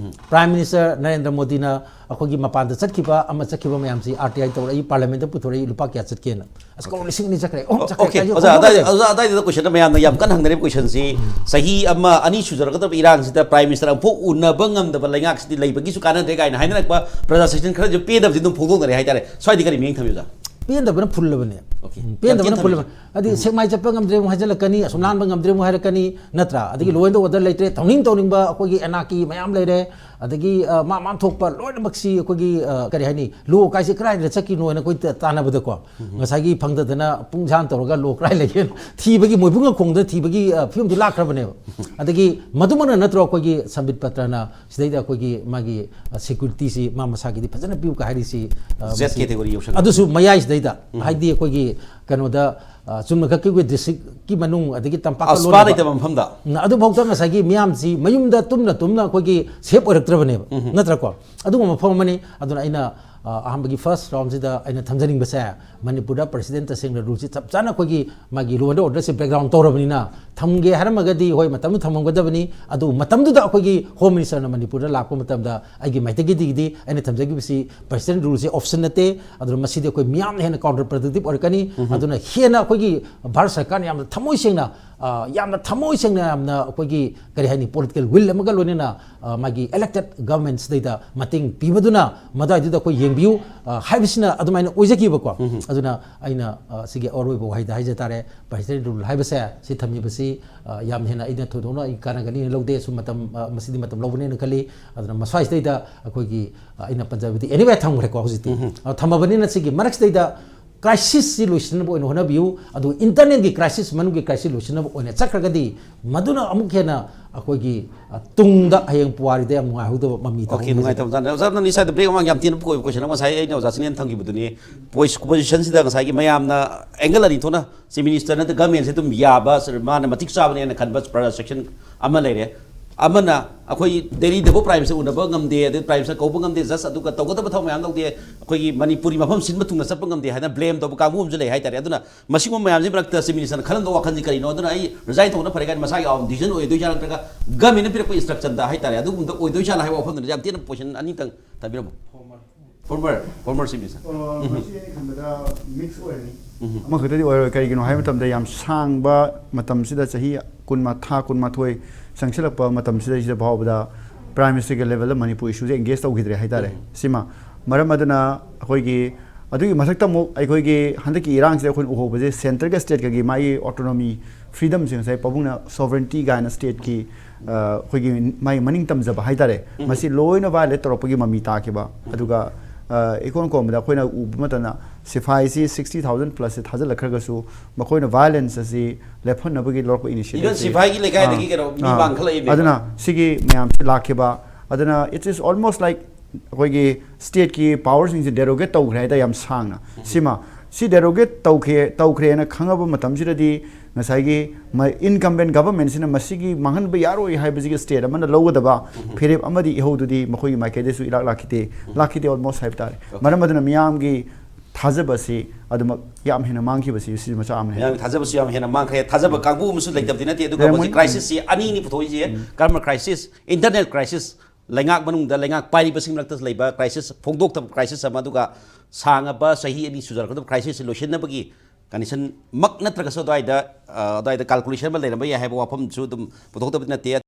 ꯄ꯭ꯔꯥꯏꯝ ꯃꯤꯅꯤꯁꯇꯔ ꯅꯔꯦꯟꯗ꯭ꯔ ꯃꯣꯗꯤꯅ ꯑꯩꯈꯣꯏꯒꯤ ꯃꯄꯥꯟꯗ ꯆꯠꯈꯤꯕ ꯑꯃ ꯆꯠꯈꯤꯕ ꯃꯌꯥꯝꯁꯤ ꯑꯥꯔ ꯇꯤ ꯑꯥꯏ ꯇꯧꯔꯛꯏ, ꯄꯥꯔꯂꯤꯌꯥꯃꯦꯟꯠꯇ ꯄꯨꯊꯣꯔꯛꯏ, ꯂꯨꯄꯥ ꯀꯌꯥ ꯆꯠꯀꯦꯅ꯫ ꯑꯁ, ꯀꯔꯣꯔ ꯂꯤꯁꯤꯡ ꯑꯅꯤ ꯆꯠꯈ꯭ꯔꯦ, ꯑꯍꯨꯝ ꯆꯠꯈ꯭ꯔꯦ ꯑꯣꯀꯦ, ꯀꯥꯏꯁꯦ ꯑꯣꯖꯥ, ꯍꯣꯠꯅꯕ ꯑꯗꯥꯏꯗ, ꯂꯩꯕ꯫ ꯑꯣꯖꯥ, ꯑꯗꯥꯏꯗꯨꯗ ꯀꯣꯏꯁꯟ ꯑꯃ ꯌꯥꯝꯅ ꯌꯥꯝ ꯀꯟꯅ ꯍꯪꯅꯔꯤꯕ ꯀꯣꯏꯁꯟꯁꯤ, ꯆꯍꯤ ꯑꯃ ꯑꯅꯤ ꯁꯨꯖꯔꯛꯀꯗꯕ ꯏꯔꯥꯡꯁꯤꯗ ꯄ꯭ꯔꯥꯏꯝ ꯃꯤꯅꯤꯁꯇꯔ ꯑꯃꯨꯛꯐꯥꯎ ꯎꯅꯕ ꯉꯝꯗꯕ ꯂꯩꯉꯥꯛꯁꯤꯗꯤ ꯂꯩꯕꯒꯤꯁꯨ ꯀꯥꯟꯅꯗ꯭ꯔꯦ ꯀꯥꯏꯅ ꯍꯥꯏꯅꯔꯛꯄ ꯄ꯭ꯔꯖꯥ ꯁꯦꯛꯁꯟ ꯈꯔꯁꯨ ꯄꯦꯟꯗꯕꯗꯤ ꯑꯗꯨꯝ ꯐꯣꯡꯗꯣꯛꯅꯔꯦ ꯍꯥꯏꯇꯥꯔꯦ꯫ ꯁ꯭ꯋꯥꯏꯗꯤ ꯀꯔꯤ ꯃꯤꯠꯌꯦꯡ ꯊꯝꯃꯤ, ꯑꯣꯖꯥ? ꯄꯦꯟꯗꯕꯅ ꯐꯨꯜꯂꯕꯅꯦ꯫ Okay. ꯎꯝ, ꯄꯦꯟꯗꯕꯅ ꯌꯥꯝ ꯐꯨꯜꯂꯕꯅꯦ꯫ ꯍꯥꯏꯗꯤ ꯁꯦꯛꯃꯥꯏ ꯆꯠꯄ ꯉꯝꯗ꯭ꯔꯦ ꯑꯃꯨꯛ ꯍꯥꯏꯖꯤꯜꯂꯛꯀꯅꯤ, ꯑꯁꯨꯝ ꯂꯥꯟꯕ ꯉꯝꯗ꯭ꯔꯦ ꯑꯃꯨꯛ ꯍꯥꯏꯔꯛꯀꯅꯤ, ꯅꯠꯇ꯭ꯔꯥ? ꯑꯗꯒꯤ law and order ꯂꯩꯇ꯭ꯔꯦ, ꯇꯧꯅꯤꯡ ꯇꯧꯅꯤꯡꯕ ꯑꯩꯈꯣꯏꯒꯤ anarchy ꯃꯌꯥꯝ ꯂꯩꯔꯦ꯫ ꯑꯗꯒꯤ ꯑ, ꯃꯥ ꯃꯥ ꯊꯣꯛꯄ ꯂꯣꯏꯅꯃꯛꯁꯤ ꯑꯩꯈꯣꯏꯒꯤ ꯑ, ꯀꯔꯤ ꯍꯥꯏꯅꯤ, law ꯀꯥꯏꯁꯦ ꯀꯗꯥꯏꯗ ꯆꯠꯈꯤꯅꯣ ꯍꯥꯏꯅ ꯑꯩꯈꯣꯏ ꯇ- ꯇꯥꯟꯅꯕꯗꯀꯣ, ꯉꯁꯥꯏꯒꯤ ꯐꯪꯗꯗꯅ ꯄꯨꯡ ꯁꯥꯟ ꯇꯧꯔꯒ law ꯀꯗꯥꯏ ꯂꯩꯒꯦ ꯊꯤꯕꯒꯤ, ꯃꯣꯏꯕꯨꯡ ꯈꯣꯡꯗ ꯊꯤꯕꯒꯤ ꯑ, ꯐꯤꯕꯝꯗꯤ ꯂꯥꯛꯈ꯭ꯔꯕꯅꯦꯕ꯫ ꯑꯗꯒꯤ ꯃꯗꯨꯃꯛꯅ ꯅꯠꯇ꯭ꯔꯣ ꯑꯩꯈꯣꯏꯒꯤ ꯁꯝꯕꯤꯠ ꯄꯇ꯭ꯔꯅ ꯁꯤꯗꯩꯗ ꯑꯩꯈꯣꯏꯒꯤ ꯃꯥꯒꯤ ꯑ, security ꯁꯤ ꯃꯥ ꯃꯁꯥꯒꯤꯗꯤ ꯐꯖꯅ ꯄꯤꯌꯨ ꯀ ꯍꯥꯏꯔꯤꯁꯤ, ꯑ, Z ꯃꯁꯤ- category ꯌꯧꯁꯜꯂꯛꯑꯦ꯫ ꯑꯗꯨꯁꯨ ꯃꯌꯥꯏꯁꯤꯗꯩꯗ, ꯍꯥꯏꯗꯤ ꯑꯩꯈꯣꯏꯒꯤ ꯀꯩꯅꯣꯗ ꯑ, ꯆꯨꯝꯅꯈꯛꯀꯤ ꯑꯩꯈꯣꯏ district ꯀꯤ ꯃꯅꯨꯡ ꯑꯗꯒꯤ ꯇꯝꯄꯥꯛꯇ ꯑꯁꯄꯥ ꯂꯣꯟꯅꯕ- ꯂꯩꯇꯕ ꯃꯐꯝꯗ꯫ ꯎꯝ, ꯑꯗꯨꯐꯥꯎꯗ ꯉꯁꯥꯏꯒꯤ ꯃꯤꯌꯥꯝꯁꯤ ꯃꯌꯨꯝꯗ ꯇꯨꯝꯅ ꯇꯨꯝꯅ ꯑꯩꯈꯣꯏꯒꯤ safe ꯑꯣꯏꯔꯛꯇ꯭ꯔꯕꯅꯦꯕ, ꯅꯠꯇ꯭ꯔꯀꯣ? ꯑꯗꯨꯒꯨꯝꯕ ꯃꯐꯝ ꯑꯃꯅꯤ꯫ ꯑꯗꯨꯅ ꯑꯩꯅ ꯑ, ꯑꯍꯥꯟꯕꯒꯤ first round ꯁꯤꯗ ꯑꯩꯅ ꯊꯝꯖꯅꯤꯡꯕꯁꯦ, ꯃꯅꯤꯄꯨꯔꯗ president ꯇꯁꯦꯡꯅ rule ꯁꯤ ꯆꯞ ꯆꯥꯅ ꯑꯩꯈꯣꯏꯒꯤ ꯃꯥꯒꯤ law and order ꯁꯤ background ꯇꯧꯔꯕꯅꯤꯅ ꯊꯝꯒꯦ ꯍꯥꯏꯔꯝꯃꯒꯗꯤ ꯍꯣꯏ ꯃꯇꯝꯗꯨ ꯊꯝꯃꯝꯒꯗꯕꯅꯤ꯫ ꯑꯗꯨ ꯃꯇꯝꯗꯨꯗ ꯑꯩꯈꯣꯏꯒꯤ Home Minister ꯅ ꯃꯅꯤꯄꯨꯔꯗ ꯂꯥꯛꯄ ꯃꯇꯝꯗ ꯑꯩꯒꯤ ꯃꯥꯏꯀꯩꯒꯤꯗꯤ ꯑꯩꯅ ꯊꯝꯖꯈꯤꯕꯁꯤ president rule ꯁꯤ option ꯅꯠꯇꯦ꯫ ꯑꯗꯨꯅ ꯃꯁꯤꯗꯤ ꯑꯩꯈꯣꯏ ꯃꯤꯌꯥꯝꯅ ꯍꯦꯟꯅ counter productive ꯑꯣꯏꯔꯛꯀꯅꯤ꯫ ꯑꯗꯨꯅ ꯍꯦꯟꯅ ꯑꯩꯈꯣꯏꯒꯤ ꯚꯥꯔꯠ ꯁꯔꯀꯥꯔꯅ ꯌꯥꯝꯅ ꯊꯃꯣꯏ ꯁꯦꯡꯅ, ꯑ, ꯌꯥꯝꯅ ꯊꯃꯣꯏ ꯁꯦꯡꯅ ꯌꯥꯝꯅ ꯑꯩꯈꯣꯏꯒꯤ ꯀꯔꯤ ꯍꯥꯏꯅꯤ, political will ꯑꯃꯒ ꯂꯣꯏꯅꯅ ꯑ, ꯃꯥꯒꯤ elected government ꯁꯤꯗꯩꯗ ꯃꯇꯦꯡ ꯄꯤꯕꯗꯨꯅ ꯃꯗꯥꯏꯗꯨꯗ ꯑꯩꯈꯣꯏ ꯌꯦꯡꯕꯤꯌꯨ, ꯑ, ꯍꯥꯏꯕꯁꯤꯅ ꯑꯗꯨꯃꯥꯏꯅ ꯑꯣꯏꯖꯈꯤꯕꯀꯣ꯫ ꯑꯗꯨꯅ ꯑꯩꯅ, ꯑ, ꯁꯤꯒꯤ ꯑꯔꯣꯏꯕ ꯋꯥꯍꯩꯗ ꯍꯥꯏꯖ ꯇꯥꯔꯦ, president rule ꯍꯥꯏꯕꯁꯦ ꯁꯤ ꯊꯝꯃꯤꯕꯁꯤ, ꯑ, ꯌꯥꯝ ꯍꯦꯟꯅ ꯑꯩꯅ ꯊꯣꯏꯗꯣꯛꯅ ꯑꯩ ꯀꯥꯟꯅꯒꯅꯤꯅ ꯂꯧꯗꯦ꯫ ꯁꯨꯝ ꯃꯇꯝ, ꯑ, ꯃꯁꯤꯗꯤ ꯃꯇꯝ ꯂꯧꯕꯅꯦꯅ ꯈꯜꯂꯤ꯫ ꯑꯗꯨꯅ ꯃꯁ꯭ꯋꯥꯏꯁꯤꯗꯩꯗ ꯑꯩꯈꯣꯏꯒꯤ, ꯑ, ꯑꯩꯅ ꯄꯟꯖꯕꯗꯤ anyway ꯊꯝꯈ꯭ꯔꯦꯀꯣ ꯍꯧꯖꯤꯛꯇꯤ꯫ ꯑ, ꯊꯝꯃꯕꯅꯤꯅ ꯁꯤꯒꯤ ꯃꯔꯛꯁꯤꯗꯩꯗ crisis ꯁꯤ ꯂꯣꯏꯁꯤꯟꯅꯕ ꯑꯣꯏꯅ ꯍꯣꯠꯅꯕꯤꯌꯨ꯫ ꯑꯗꯨ internal ꯒꯤ crisis, ꯃꯅꯨꯡꯒꯤ crisis ꯂꯣꯏꯁꯤꯟꯅꯕ ꯑꯣꯏꯅ ꯆꯠꯈ꯭ꯔꯒꯗꯤ ꯃꯗꯨꯅ ꯑꯃꯨꯛ ꯍꯦꯟꯅ ꯑꯩꯈꯣꯏꯒꯤ, ꯑ, ꯇꯨꯡꯗ ꯍꯌꯦꯡ ꯄꯨꯋꯥꯔꯤꯗ ꯌꯥꯝ ꯅꯨꯡꯉꯥꯏꯍꯧꯗꯕ ꯃꯃꯤ Okay, ꯇꯧꯍꯧꯕ ꯅꯨꯡꯉꯥꯏꯇꯕ ꯇꯥꯔꯦ꯫ ꯑꯣꯖꯥ, ꯅꯪ ꯏꯁꯥꯗ break ꯑꯃ ꯌꯥꯝ ꯊꯤꯅ ꯀꯣꯏꯕ question ꯑꯃ ꯉꯁꯥꯏ ꯑꯩꯅ ꯑꯣꯖꯥ ꯆꯤꯡꯂꯦꯟ ꯊꯝꯈꯤꯕꯗꯨꯅꯤ꯫ Pos-, position ꯁꯤꯗ ꯉꯁꯥꯏꯒꯤ ꯃꯌꯥꯝꯅ angle ꯑꯅꯤ ꯊꯣꯛꯅ Chief Minister ꯅꯠꯇ꯭ꯔꯒ government ꯁꯦ ꯑꯗꯨꯝ ꯌꯥꯕ, ꯁꯔ, ꯃꯥꯅ ꯃꯇꯤꯛ ꯆꯥꯕꯅꯦꯅ ꯈꯟꯕ ꯄ꯭ꯔ-, section ꯑꯃ ꯂꯩꯔꯦ꯫ ꯑꯃꯅ ꯑꯩꯈꯣꯏ ꯗꯦꯜꯂꯤꯗꯕꯨ Prime Minister ꯎꯅꯕ ꯉꯝꯗꯦ, ꯑꯗꯩ Prime Minister ꯀꯧꯕ ꯉꯝꯗꯦ, just ꯑꯗꯨꯒ ꯇꯧꯒꯗꯕ ꯊꯕꯛ ꯃꯌꯥꯝ ꯇꯧꯗꯦ, ꯑꯩꯈꯣꯏꯒꯤ ꯃꯅꯤꯄꯨꯔꯤ ꯃꯐꯝ ꯁꯤꯟꯕ ꯊꯨꯡꯅ ꯆꯠꯄ ꯉꯝꯗꯦ ꯍꯥꯏꯅ blame ꯇꯧꯕ ꯀꯥꯡꯕꯨ ꯑꯃꯁꯨ ꯂꯩ ꯍꯥꯏꯇꯥꯔꯦ꯫ ꯑꯗꯨꯅ ꯃꯁꯤꯒꯨꯝꯕ ꯃꯌꯥꯝꯁꯤ ꯃꯔꯛꯇ Chief Minister ꯅ ꯈꯜꯂꯝꯗꯧ ꯋꯥꯈꯜꯁꯤ ꯀꯔꯤꯅꯣ? ꯑꯗꯨꯅ ꯑꯩ resign ꯇꯧꯕꯅ ꯐꯔꯦ ꯀꯥꯏꯅ ꯃꯁꯥꯒꯤ own decision ꯑꯣꯏꯗꯣꯏꯖꯥꯠꯂꯥ, ꯅꯠꯇ꯭ꯔꯒ government ꯅ ꯄꯤꯔꯛꯄ instruction ꯗ ꯍꯥꯏꯇꯥꯔꯦ, ꯑꯗꯨꯒꯨꯝꯕꯗ ꯑꯣꯏꯗꯣꯏꯖꯥꯠꯂꯥ ꯍꯥꯏꯕ ꯋꯥꯐꯝꯗꯨꯅ ꯌꯥꯝ ꯊꯤꯅ question ꯑꯅꯤꯇꯪ ꯊꯝꯕꯤꯔꯝꯃꯣ꯫ Former, former Chief Minister. ꯑ, ꯃꯁꯤ ꯑꯩꯅ ꯈꯟꯕꯗ mix ꯑꯣꯏꯔꯅꯤ꯫ ꯑꯃꯈꯛꯇꯗꯤ ꯑꯣꯏꯔꯣꯏ꯫ ꯀꯔꯤꯒꯤꯅꯣ ꯍꯥꯏꯕ ꯃꯇꯝꯗ, ꯌꯥꯝ ꯁꯥꯡꯕ ꯃꯇꯝꯁꯤꯗ, ꯆꯍꯤ ꯀꯨꯟꯃꯥ-, ꯊꯥ ꯀꯨꯟꯃꯥꯊꯣꯏ ꯆꯪꯁꯤꯜꯂꯛꯄ ꯃꯇꯝꯁꯤꯗꯩꯁꯤꯗ ꯐꯥꯎꯕꯗ Prime Minister ꯒꯤ level ꯗ ꯃꯅꯤꯄꯨꯔ issue ꯁꯦ engage ꯇꯧꯈꯤꯗ꯭ꯔꯦ ꯍꯥꯏꯇꯥꯔꯦ꯫ ꯁꯤꯃ ꯃꯔꯝ ꯑꯗꯨꯅ ꯑꯩꯈꯣꯏꯒꯤ, ꯑꯗꯨꯒꯤ ꯃꯊꯛꯇ ꯑꯃꯨꯛ ꯑꯩꯈꯣꯏꯒꯤ ꯍꯟꯗꯛꯀꯤ ꯏꯔꯥꯡꯁꯤꯗ ꯑꯩꯈꯣꯏꯅ ꯎꯍꯧꯕꯁꯦ, ꯁꯦꯟꯇꯔꯒ ꯁ꯭ꯇꯦꯠꯀꯒꯤ ꯃꯥꯒꯤ ꯑꯣꯇꯣꯅꯣꯃꯤ, ꯐ꯭ꯔꯤꯗꯝꯁꯦ, ꯉꯁꯥꯏ ꯄꯥꯕꯨꯡꯅ ꯁꯣꯚꯔꯦꯟꯇꯤ ꯀꯥꯏꯅ ꯁ꯭ꯇꯦꯠꯀꯤ, ꯑ, ꯑꯩꯈꯣꯏꯒꯤ ꯃꯥꯒꯤ ꯃꯅꯤꯡ ꯇꯝꯖꯕ ꯍꯥꯏꯇꯥꯔꯦ, ꯃꯁꯤ ꯂꯣꯏꯅ ꯚꯥꯏꯑꯣꯂꯦꯠ ꯇꯧꯔꯛꯄꯒꯤ ꯃꯃꯤ ꯇꯥꯈꯤꯕ꯫ ꯑꯗꯨꯒ, ꯑ, ꯏꯀꯣꯟ ꯀꯣꯟꯕꯗ ꯑꯩꯈꯣꯏꯅ ꯎꯕ ꯃꯇꯝꯗ ꯁꯤꯐꯥꯏꯁꯤ ꯁꯤꯛꯁꯇꯤ ꯊꯥꯎꯖꯟ ꯄ꯭ꯂꯁꯁꯦ ꯊꯥꯖꯤꯜꯂꯛꯈ꯭ꯔꯒꯁꯨ ꯃꯈꯣꯏꯅ ꯚꯥꯏꯑꯣꯂꯦꯟꯁ ꯑꯁꯤ ꯂꯦꯞꯍꯟꯅꯕꯒꯤ ꯂꯧꯔꯛꯄ ꯏꯅꯤꯁꯤꯌꯦꯇꯤꯚ ꯏꯚꯟ ꯁꯤꯐꯥꯏꯒꯤ ꯂꯩꯀꯥꯏꯗꯒꯤ ꯀꯩꯅꯣ ꯃꯤ ꯃꯥꯡꯈꯠꯂꯛꯏꯅꯦꯕ꯫ ꯑꯗꯨꯅ ꯁꯤꯒꯤ ꯃꯌꯥꯝꯁꯤ ꯂꯥꯛꯈꯤꯕ, ꯑꯗꯨꯅ it is almost like ꯑꯩꯈꯣꯏꯒꯤ ꯁ꯭ꯇꯦꯠꯀꯤ ꯄꯥꯋꯔꯁꯤꯡꯁꯦ ꯗꯦꯔꯣꯒꯦꯠ ꯇꯧꯈ꯭ꯔꯦ ꯍꯥꯏꯇꯥꯔꯦ, ꯌꯥꯝ ꯁꯥꯡꯅ꯫ ꯁꯤꯃ, ꯁꯤ ꯗꯦꯔꯣꯒꯦꯠ ꯇꯧꯈ꯭ꯔꯦ, ꯇꯧꯈ꯭ꯔꯦꯅ ꯈꯪꯉꯕ ꯃꯇꯝꯁꯤꯗꯗꯤ ꯉꯁꯥꯏꯒꯤ ꯏꯟꯀꯝꯕꯦꯟ ꯒꯚꯔꯟꯃꯦꯟꯁꯤꯅ ꯃꯁꯤꯒꯤ ꯃꯥꯡꯍꯟꯕ ꯌꯥꯔꯣꯏ ꯍꯥꯏꯕꯁꯤꯒꯤ ꯁ꯭ꯇꯦꯠ ꯑꯃꯅ ꯂꯧꯒꯗꯕ ꯐꯤꯔꯦꯞ ꯑꯃꯗꯤ ꯏꯍꯧꯗꯨꯗꯤ ꯃꯈꯣꯏꯒꯤ ꯃꯥꯏꯀꯩꯗꯁꯨ ꯏꯂꯥꯛ ꯂꯥꯛꯈꯤꯗꯦ, ꯂꯥꯛꯈꯤꯗꯦ, ꯑꯣꯜꯃꯣꯁ ꯍꯥꯏꯕ ꯇꯥꯔꯦ꯫ ꯃꯔꯝ ꯑꯗꯨꯅ ꯃꯤꯌꯥꯝꯒꯤ ꯊꯥꯖꯕꯁꯤ ꯑꯗꯨꯃꯛ ꯌꯥꯝ ꯍꯦꯟꯅ ꯃꯥꯡꯈꯤꯕꯁꯤ ꯁꯤ ꯃꯆꯥ ꯑꯃꯅꯤ꯫ ꯃꯤꯌꯥꯝꯒꯤ ꯊꯥꯖꯕꯁꯨ ꯌꯥꯝ ꯍꯦꯟꯅ ꯃꯥꯡꯈ꯭ꯔꯦ, ꯊꯥꯖꯕ ꯀꯥꯡꯕꯨ ꯑꯃꯁꯨ ꯂꯩꯇꯕꯗꯤ ꯅꯠꯇꯦ꯫ ꯑꯗꯨꯒ ꯂꯩꯔꯝꯒꯅꯤ꯫ ꯍꯧꯖꯤꯛ ꯀ꯭ꯔꯥꯏꯁꯤꯁꯁꯤ ꯑꯅꯤꯅꯤ ꯄꯨꯊꯣꯛꯏꯁꯦ, ꯀꯔꯝꯕ ꯀ꯭ꯔꯥꯏꯁꯤꯁ? ꯏꯟꯇꯔꯅꯦꯜ ꯀ꯭ꯔꯥꯏꯁꯤꯁ, ꯂꯩꯉꯥꯛ ꯃꯅꯨꯡꯗ ꯂꯩꯉꯥꯛ ꯄꯥꯏꯔꯤꯕꯁꯤꯡ ꯃꯔꯛꯇ ꯂꯩꯕ ꯀ꯭ꯔꯥꯏꯁꯤꯁ, ꯐꯣꯡꯗꯣꯛꯇꯕ ꯀ꯭ꯔꯥꯏꯁꯤꯁ ꯑꯃ, ꯑꯗꯨꯒ ꯁꯥꯡꯉꯕ ꯆꯍꯤ ꯑꯅꯤ ꯁꯨꯖꯔꯛꯀꯗꯕ ꯀ꯭ꯔꯥꯏꯁꯤꯁꯁꯤ ꯂꯣꯏꯁꯤꯟꯅꯕꯒꯤ ꯀꯟꯗꯤꯁꯟꯃꯛ ꯅꯠꯇ꯭ꯔꯒꯁꯨ ꯑꯗꯨꯋꯥꯏꯗ, ꯑ, ꯑꯗꯨꯋꯥꯏꯗ ꯀꯥꯜꯀꯨꯂꯦꯁꯟ ꯑꯃ ꯂꯩꯔꯝꯕ ꯌꯥꯏ ꯍꯥꯏꯕ ꯋꯥꯐꯝꯁꯨ ꯑꯗꯨꯝ ꯄꯨꯊꯣꯛꯇꯕꯗꯤ ꯅꯠꯇꯦ꯫